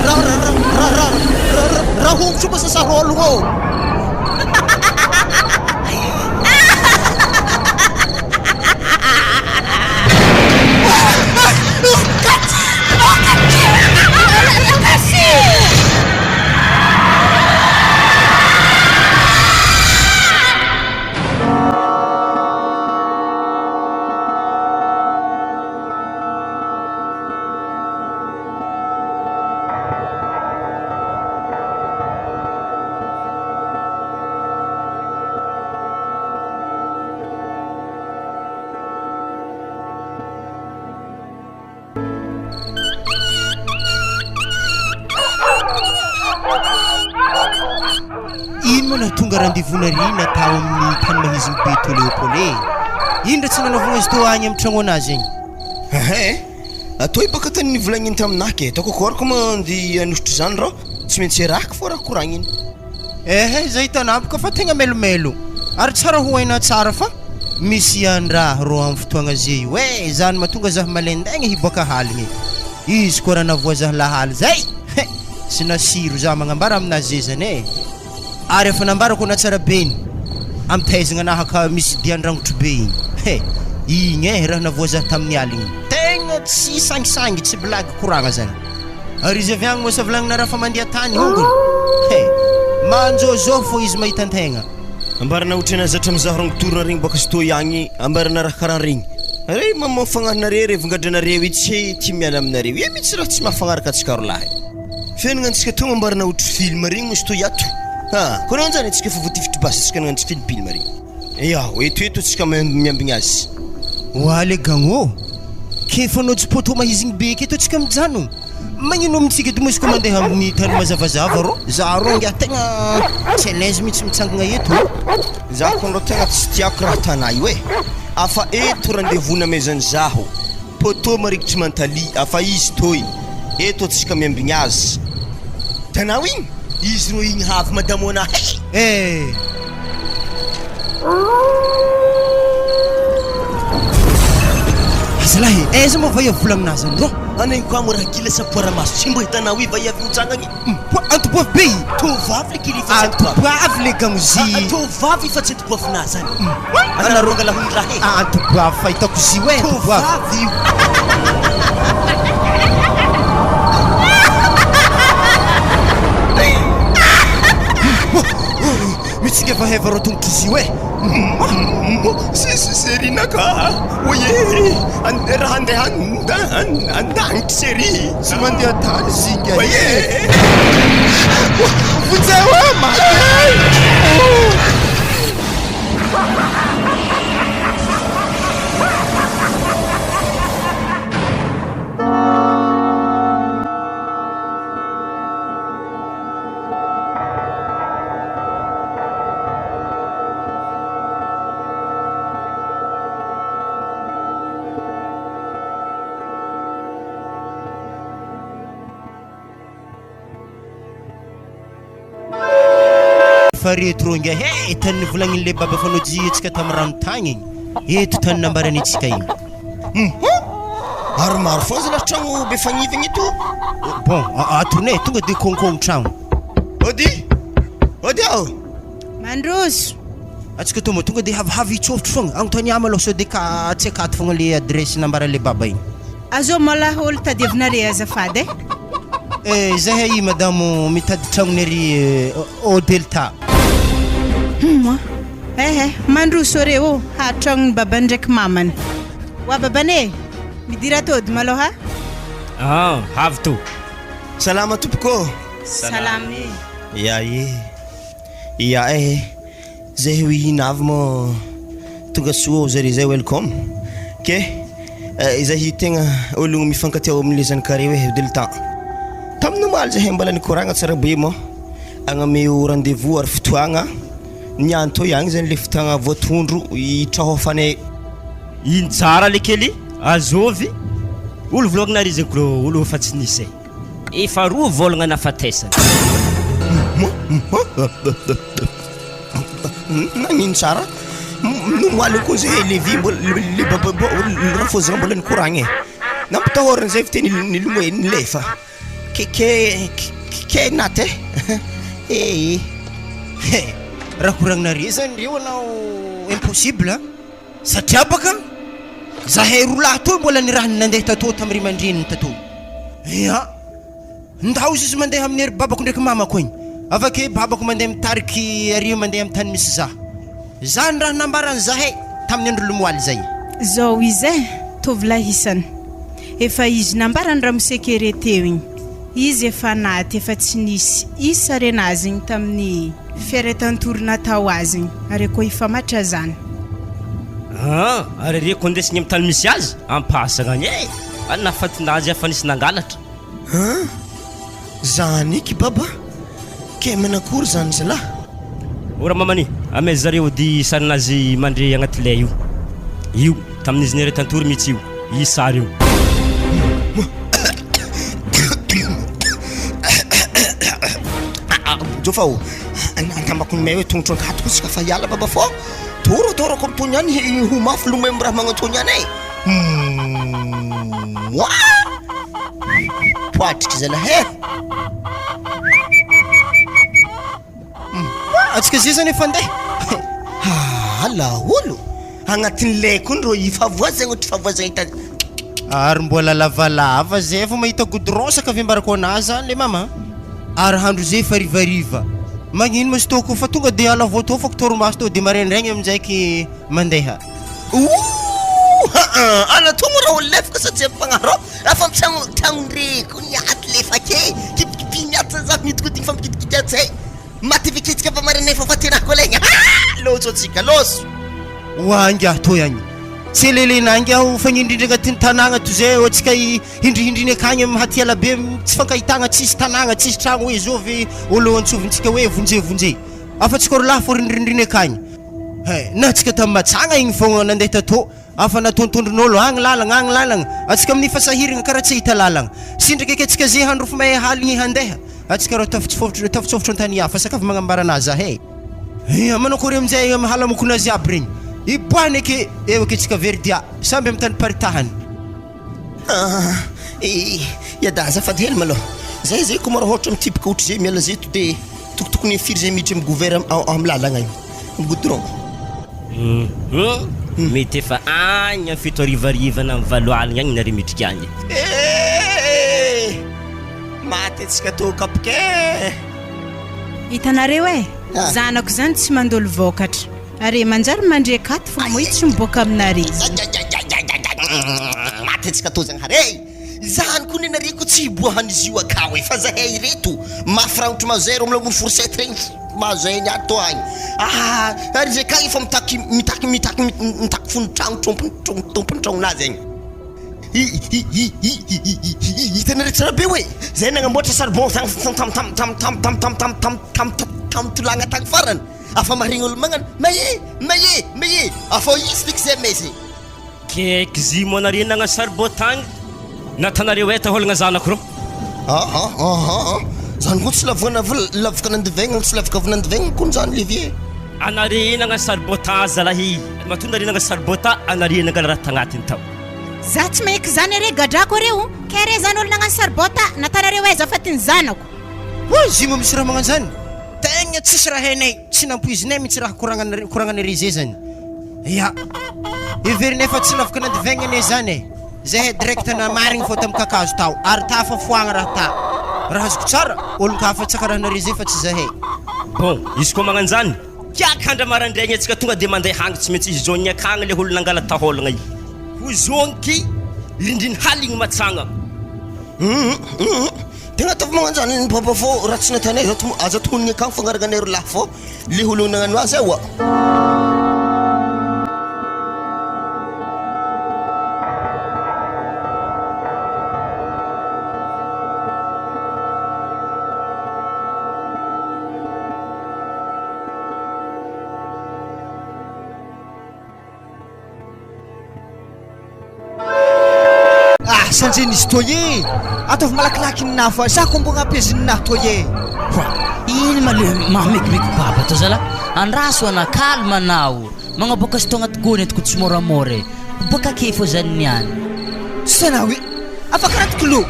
Ra ra ra ra ra ra ra ra hongotro mba sasarôlogno ô. Ino moa nahatonga rendez-vous nary natao amin'ny tany mahiziny be teo Léopold e? Ino raha tsy nanaovagna izy teo agny amin'ny tragnon'azy agny? Ehe, atao i baka tany nivolagniny taminah ke, ataoko akory ko mandeha hanosotry zany rô, tsy maintsy arahiko fô raha koragniny. Ehe, zay hitanao ka fa tegna melomelo, ary tsara ho hainà tsara fa misy ihany raha rô amin'ny fotoagna ze io e, zany mahatonga zah malaindaigna hiboaka haligny, izy koa raha navoa zah lahaly zay, he, sy nasiro zah magnambara aminazy ze zany e, ary efa nambarako anatsarabeny amy taizagna anaha ka misy dian-drangotry be igny, he, igny e raha navoa zah tamin'ny aligny, tegna tsy sangisangy, tsy blague koragna zany. Ary izy avy agny moa sa volagnina raha fa mandeha tany hongony? He! Manjôzô fô izy mahita antegna. Ambarana otrana zatra mizaha rangotorona regny baka stoy agny ambarana raha karaha regny re mamoa fagnahinareo re vongadranareo i tsy tia miala aminareo ia mitsy raha tsy mahafagnaraka antsika rolahy fiainagna antsika tô ambarana otry film regny mo stoy ato ha koa anjany antsika efa voatifitry basy antsika nagnano film film regny Eaho, eto eto tsika miambigny azy. Oa le gang ô! K'efa anao tsy poteau mahizigny be aketo antsika mijanogno. Magnino amintsika eto moa izy koa mandeha amin'ny tany mazavazava rô? Za rô ngiahy tegna tsy à l'aise mihitsy mitsangagna eto ô! Za kony rô tegna tsy tiako raha tanà io e! Afa eto rendez-vous namezany zaho. Poteau marikitry Mantalia, afa izy toy. Eto antsika miambigny azy. Tanao igny? Izy rô igny havy madamona he! Eh! Azalahy e, aiza moa vaiavy volagninazy any rô? Anay koa mo raha gila sa poaramaso tsy mbo hitanao i vaiavy mitsangagny. Mpoa antoboavy be i. Tovovavy le kely fa tsy antoboavy. Antoboavy le gamozy. Tovovavy fa tsy antoboavinà zany. Anareo angala hony raha e. Antoboavy fahitako izy io e, antoboavy. Tovovavy io. Mitsingevaheva reo tongotr'izy io e! Chérie ka oye raha andeha an-danitra chérie. Tsy mandeha tany zinga Oye. Vonjeo aho maty e! Fa reto rô ngiahy e, tany nivolagnin'le baba fa nojihitsika tamin'ny rano tagny igny, eto tany nambaran'itsika igny. Hum! Ary maro foana zalahy tragno be fagnivagna eto. Bon, atonay tonga de kônkôgno tragno. Ody! Ody aho! Mandroso! Atsika tô moa tonga de havihavy hitsofotro fogna, agnontania malôha sao de ka tsy akato fogna le adresse nambaran'le baba igny. Azô mala olo tadiavinare azafady eh. Eh, zahay i madamo mitady tragnony ary au Delta. Humm a! Eh eh, mandroso re ô, ha tragnon'i babany ndraiky mamany. Wa babany e! Midira atody malôha. Ah, avy to. Salama tompoko ô! Salama e! Ya e! Ya e! Zay ho ihina avy moa tonga soa ao zare zay welcome ke izahay tegna ologno mifankatia ao amle zanakareo e delta tamin'ny omaly zahay mbola nikoragna tsara be moa agnameo rendez vous ary fotoagna niany tô ihany zany le fotoagna voatondro hitraofanay. Ino tsara le kely azovy olo volagnina ary izy klo olo efa tsy nisy e. Efa roa vôlagna nafatesana. Nagnino tsara? Nomaly koa zay Levi mbola le baba rafozana mbola nikoragna e. Nampitahorana zay fiteny nilomay nilefa. Ke ke ke naty e. Eh. He, raha koragnareo zany reo anao impossible a! Satria baka zahay roa lahy toy mbola nirahiny nandeha tatô tamin'ny ray aman-dreniny tatô. Ia! Ndao izy mandeha amin'ny ery babako ndraiky mamako igny. Avake babako mandeha mitariky ary mandeha amin'ny tany misy za. Zany raha nambarany zahay tamin'ny andro lomoaly zay. Zao izy eh, tovolahy isany. Efa izy nambarany ramose kere teo igny. Izy efa naty efa tsy nisy isa renazy igny tamin'ny fiaretan-tory natao azy igny ary koa hifamatra zany. Aa ary reko andesigny am tany misy azy ampasagna agny e! Any nahafatin'azy aho fa nisy nangalatra. An! Zany eky baba! Kay manakory zany zalah? O ramamany, amaiza zareo ody sarinazy mandre agnaty lay io? Io, tamin'izy niaretan-tory mihitsy io, io sary io. Jofa ô, angambako ny may hoe tongotro ankatoko isika fa hiala baba fô torotoroako amin'ny tony ihany ho mafy lomay amin'ny raha magnantony ihany e. Moa! Poatriky zalahy e! Atsika zay zany efa andeha. Ah laolo! Agnatin'ny lay koa ndrô i favoazagna ohatry favoazagna hita. Ary mbola lavalava zay vao mahita goudron saka avy ambarako anah zany le mama. Ary handro zay efa harivariva. Magnino ma izy tô koa fa tonga de ala vao tô fako torimaso tô de maraindraigny aminjaiky mandeha. Ooh aa ana tô moa raha olo lefaka sa tsy ampagnahy rô afa mitragno tragnondreko niaty lefake kipikipy niaty za mihodikodigny fa mikidikidy atsy zay. Maty vikitsika fa marina efa faty raha kolegna ah! Loso antsika loso. Oa ingahy toy agny. Tsy elelena ingahy ho fagnindrindra agnatin'ny tanàgna toy zay eo antsika hindrihindriny akagny amin'ny haty ela be tsy fankahitagna tsisy tanàgna tsisy tragno hoe zovy olo antsovintsika hoe vonje vonje afa tsy kôrolahy fô rindrindriny akagny. He, na antsika tamin'ny Matsagna igny fôgna nandeha tatô afa natontondron'olo agny lalagna agny lalagna antsika amin'ny fa sahiragna karaha tsy hahita lalagna. Sindriky eky antsika ze handrofo may haligny handeha antsika rô tafitsofotro tafitsofotro an-tany hafa sakafo magnambara anazy zahay. Ia, manao akory amin'izay amin'ny halamokona jiaby regny. Iboahany eke eo eke tsika very dia samby amin'ny tany paritahany. Ah, Iada azafady hely malôha. Zay zay ko maro ôhatra mitibika ohatry zay miala zay to de tokotokony firy zay miditra amy gouver amy lalagna io, amy goudron. Hum, mety efa agny amy fito harivariva na amy valo aligny agny nareo midriky agny. Eh! Maty antsika tô kapoka eh! Hitanareo eh! Zanako zany tsy mandolo vokatra. Are manjary mandre akato fogna moa izy tsy miboaka aminare. Maty antsika tô Zagnahary e! Zany koa nenareo ko tsy hiboahan'izy io akao e! Fa zahay ireto mafy rangotry mazero am lamoro fourchette regny mahazo zahay niady tô agny ah! Ary izy akagny efa mitaky mitaky mitaky mitaky fonon-tragno tompony tompony tragnonazy agny. Hitanareo tsara be hoe zay nagnamboatra charbon tam tam tam tam tam tam tam tam tam tam tam tolagna tagny farany afa maharegny olo magnano maie maie maie afa izy feky zay may zay. Keky zy moa nareo nagnano charbon tagny natanareo eta holagna zanako reo. Aa aa zany koa tsy lavokana lavoka nandivaigna tsy lavoka avy nandivaigna kony zany le vie. Anare nagnano charbon ta zalahy matoa nareo nagnano charbon ta anare nangala raha tagnatiny tao. Za tsy maheky zany are gadrako are o! Kay re zany olo nagnano saribao ta natanareo aiza fa ty ny zanako. Hoy zima misy raha magnano zany? Tegna tsisy raha hainay, tsy nampoizinay mintsy raha koragnanare koragnanare zay zany. Ya. Heverinay fa tsy lavaka nandivaigna anie zany e. Zahay direct namarigny fô tamy kakazo tao ary tafa foagna raha ta. Raha azoko tsara, olon-kafa tsy karahanare zay fa tsy zahay. Bon, izy koa magnano zany, Kiaka andra marandraigny antsika tonga de mandeha agny tsy maintsy hizôgny akagny le olo nangala tahôlagna igny. Ho zôgniky rindriny haligny matsagna. Hum hum tegna ataovy magnano zany ny papa fô raha tsy nataonay aza aza tonony akagny fagnaragnanay ry lahy fô le olo nagnano azy aoa. Ah sanjay nisy toa e! Ataovy malakilaky ny nahy fa za ko mbo agnampieziny ny nahy toa e! Hoa, ino ma le mahamekimeky baba tô zala? Andraso ana, calme anao. Magnaboaka azy tô agnaty gony eto ko tsy moramora e. Boaka ake fô zany niany. Sana hoe, afaka anaty kilo,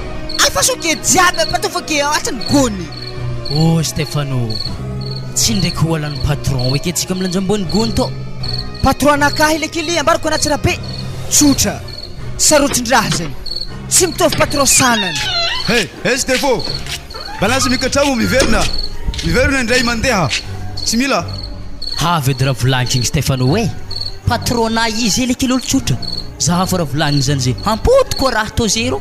afaso ake jiaby ampataovy ake hatrany gony. Oh Stefano, tsy ndraiky ho alan'ny patron eky antsika milanja ambony gony tô. Patron anakahy le kely ambarako anaty rabe, tsotra, sarotin-draha zegny, tsy mitovy patron sanany. Hey, hey Stefo, balance mikatramo miverina, miverina indray mandeha, tsy mila. Avy edy raha volagniko igny Stefano eh! Patron-na izy e le kely olo tsotra, za fa raha volagniny zany ze hampody koa raha tô zero.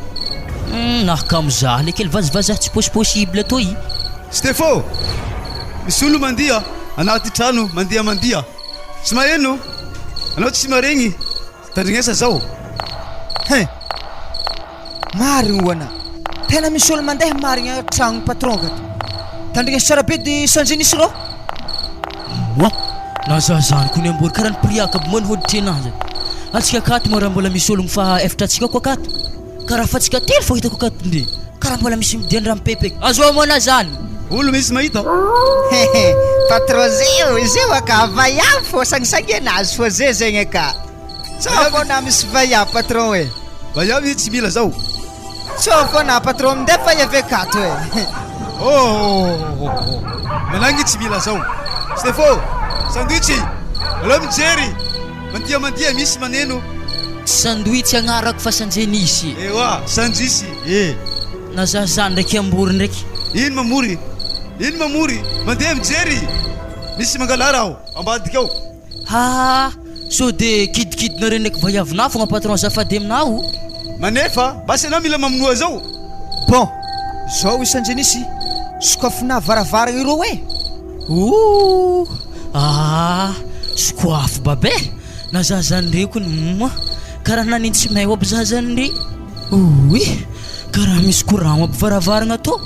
Humm nahakamo zah le kely vazivazaha tsy posy possible tô i. Stefo! Misy olo mandiha anaty trano mandiha mandiha tsy maheno anao tsy maregny tandrignesa zao. Hein! Marigny hoana! Tena misy olo mandeha marigny an-tragnon'ny patron akato. Tandrigneso tsara be de sanjy nisy rô. Moa! Na za zany ko ny ambory karaha ny mpiriaka aby moa ny hoditrinazy. Antsika akato moa raha mbola misy ologno faha efatra antsika ko akato. Karaha fa tsika telo fô hitako akato ndry. Karaha mbola misy midian-draha mipepeka. Azo amoana zany! Olo misy mahita. Hehe, patron zeo, zeo aka, vaiavy fô sangisangy anazy fô ze zegny aka. Tsao fô na misy vaiavy patron e. Vaiavy tsy mila zao. Tsao fô na patron mindeha vaiavy akato e. Oh! Managny tsy mila zao. Stefo, sandwich, aleo mijery. Mandiha mandiha misy maneno. Sandwich agnarako fa sanjenisy. Ewa, sandrisy e. Na za za ndraiky ambory ndraiky. Ino mamory? Ino mamory? Mandeha mijery. Misy mangalara ao ambadika ao. Haa, sao de kidikidinareo ndraiky vaiavinah fogna patron azafady aminao. Manefa, basy anao mila mamonoa zao. Bon, zao i sanjenisy, sokafinah varavaragna ireo e. Ooh aah sokoafo babe na za zany ndre kony humm karaha nanintsy may aby za zany ndry ouii karaha misy courant aby varavaragna tô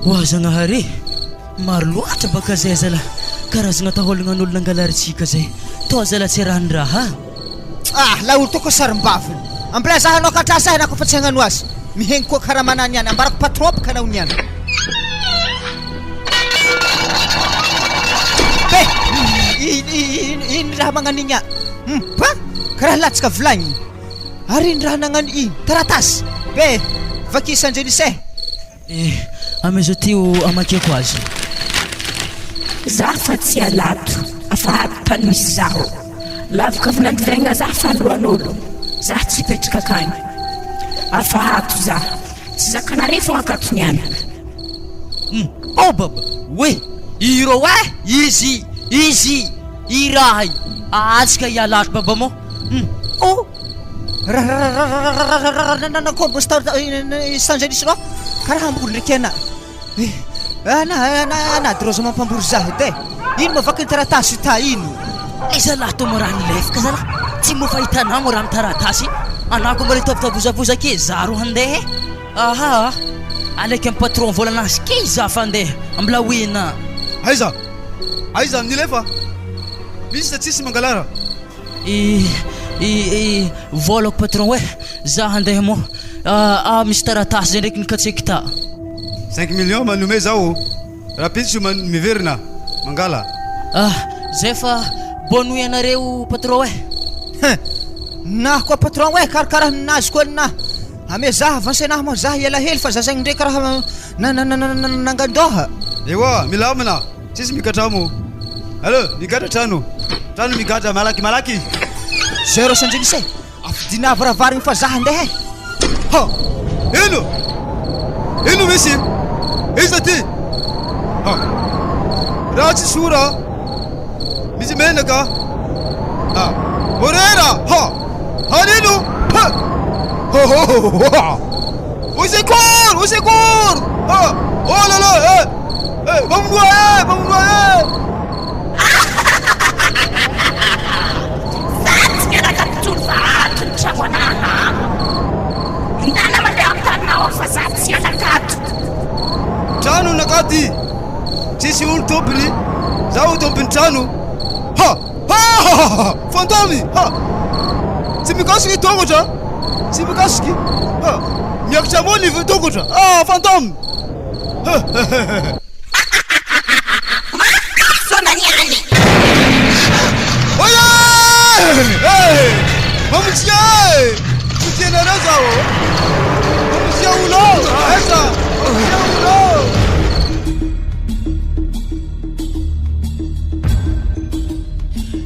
oa zagnahary e maro loatra baka zay zalah karazagna taôlagnan'olo nangalarintsika zay tô zalah tsy arahandraha. Ah laolo tô ko sarim-baviny. Ambila za hanao katrasa ahy nako fa tsy hagnano azy. Mihegny koa karaha mana niany. Ambarako patron baka anao niany. Be! Ino ino raha magnano igny ah? Hum ba! Karaha latsaka vilagny. Ary ino raha nagnano igny? Taratasy! Be! Vaky Sanjenis eh! Eh, amaiza ty ho amakiako azy? Za fa tsy alato, afa ato tany misy zaho. Laviko avy nandivaigna za fa alohan'olo. Za tsy hipetraka akagny. Afa ato za. Tsy zakanare fogna akato niany. Hum, ao baba! Oe! Ireo eh! Izy! Izy! I raha io, atsika hialatro baba mô. Hum. Oh! Raha mbô star Sanjanisy rô karaha hambory ndraiky anà. Anà anà anà droza mampambory zah edy e. Ino ma vaky ny taratasy io ta ino? Aiza lahy tô moa raha nilefaka zalahy? Tsy moa fa hitanà moa raha ny taratasy? Anà koa mbola hitavotavozavoza ake, za ro handeha e. Aha! Alaiky am patron volanazy key za fa andeha ambilawena. Aiza? Aiza nilefa? Misy sa tsisy mangalara? I i i volako patron eh, za handeha moa ah misy taratasy zay ndraiky nikatseky ta. Cinq millions manome zaho rapitso miverina mangala. Ah zay fa bonne nuit anareo patron eh. Hein! Nah koa patron eh karakaraha ninazy koa ninah. Ame zah avance anah moa zah hiala hely fa za zegny ndreky raha nangandoha. Ewa milamina tsisy mikatramo allo migadra trano trano migadra malaky malaky. Zéro sanjinise e! Afidina varavaragna fa zah andeha e! Ha! Ino? Ino misy? Iza ty? Ha! Raha tsisy ora misy menaka ha! Morera! Ha! Hanino? Ha! Ho ho ho ho ha! Au secours! Au secours! Ha! Oh là là! Eh! Eh! Mamonoa eh! Mamonoa eh! Za tsy miaraka mpitory fa ato ny trano anaha. Ndana mandeha amin'ny taninao ao fa za tsy hiaraka ato. Trano nakaty! Tsisy olo tompony, zaho tompony trano. Ha! Ha ha ha ha! Fantôme! Ha! Tsy mikasiky tongotra! Tsy mikasiky! Ha! Miakatra ambony ny tongotra! Ah! Fantôme! Ha ha ha ha! Foana ihany! Oye! Hey! Mamonjia e! Vonjenareo zaho! Mamonjia olo! Aiza! Mamonjia olo!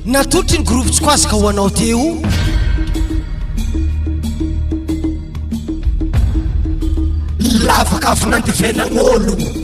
Natolotry ny groupe Tsokazoka ho anao teo. Lavaka avy nandevenan'olo.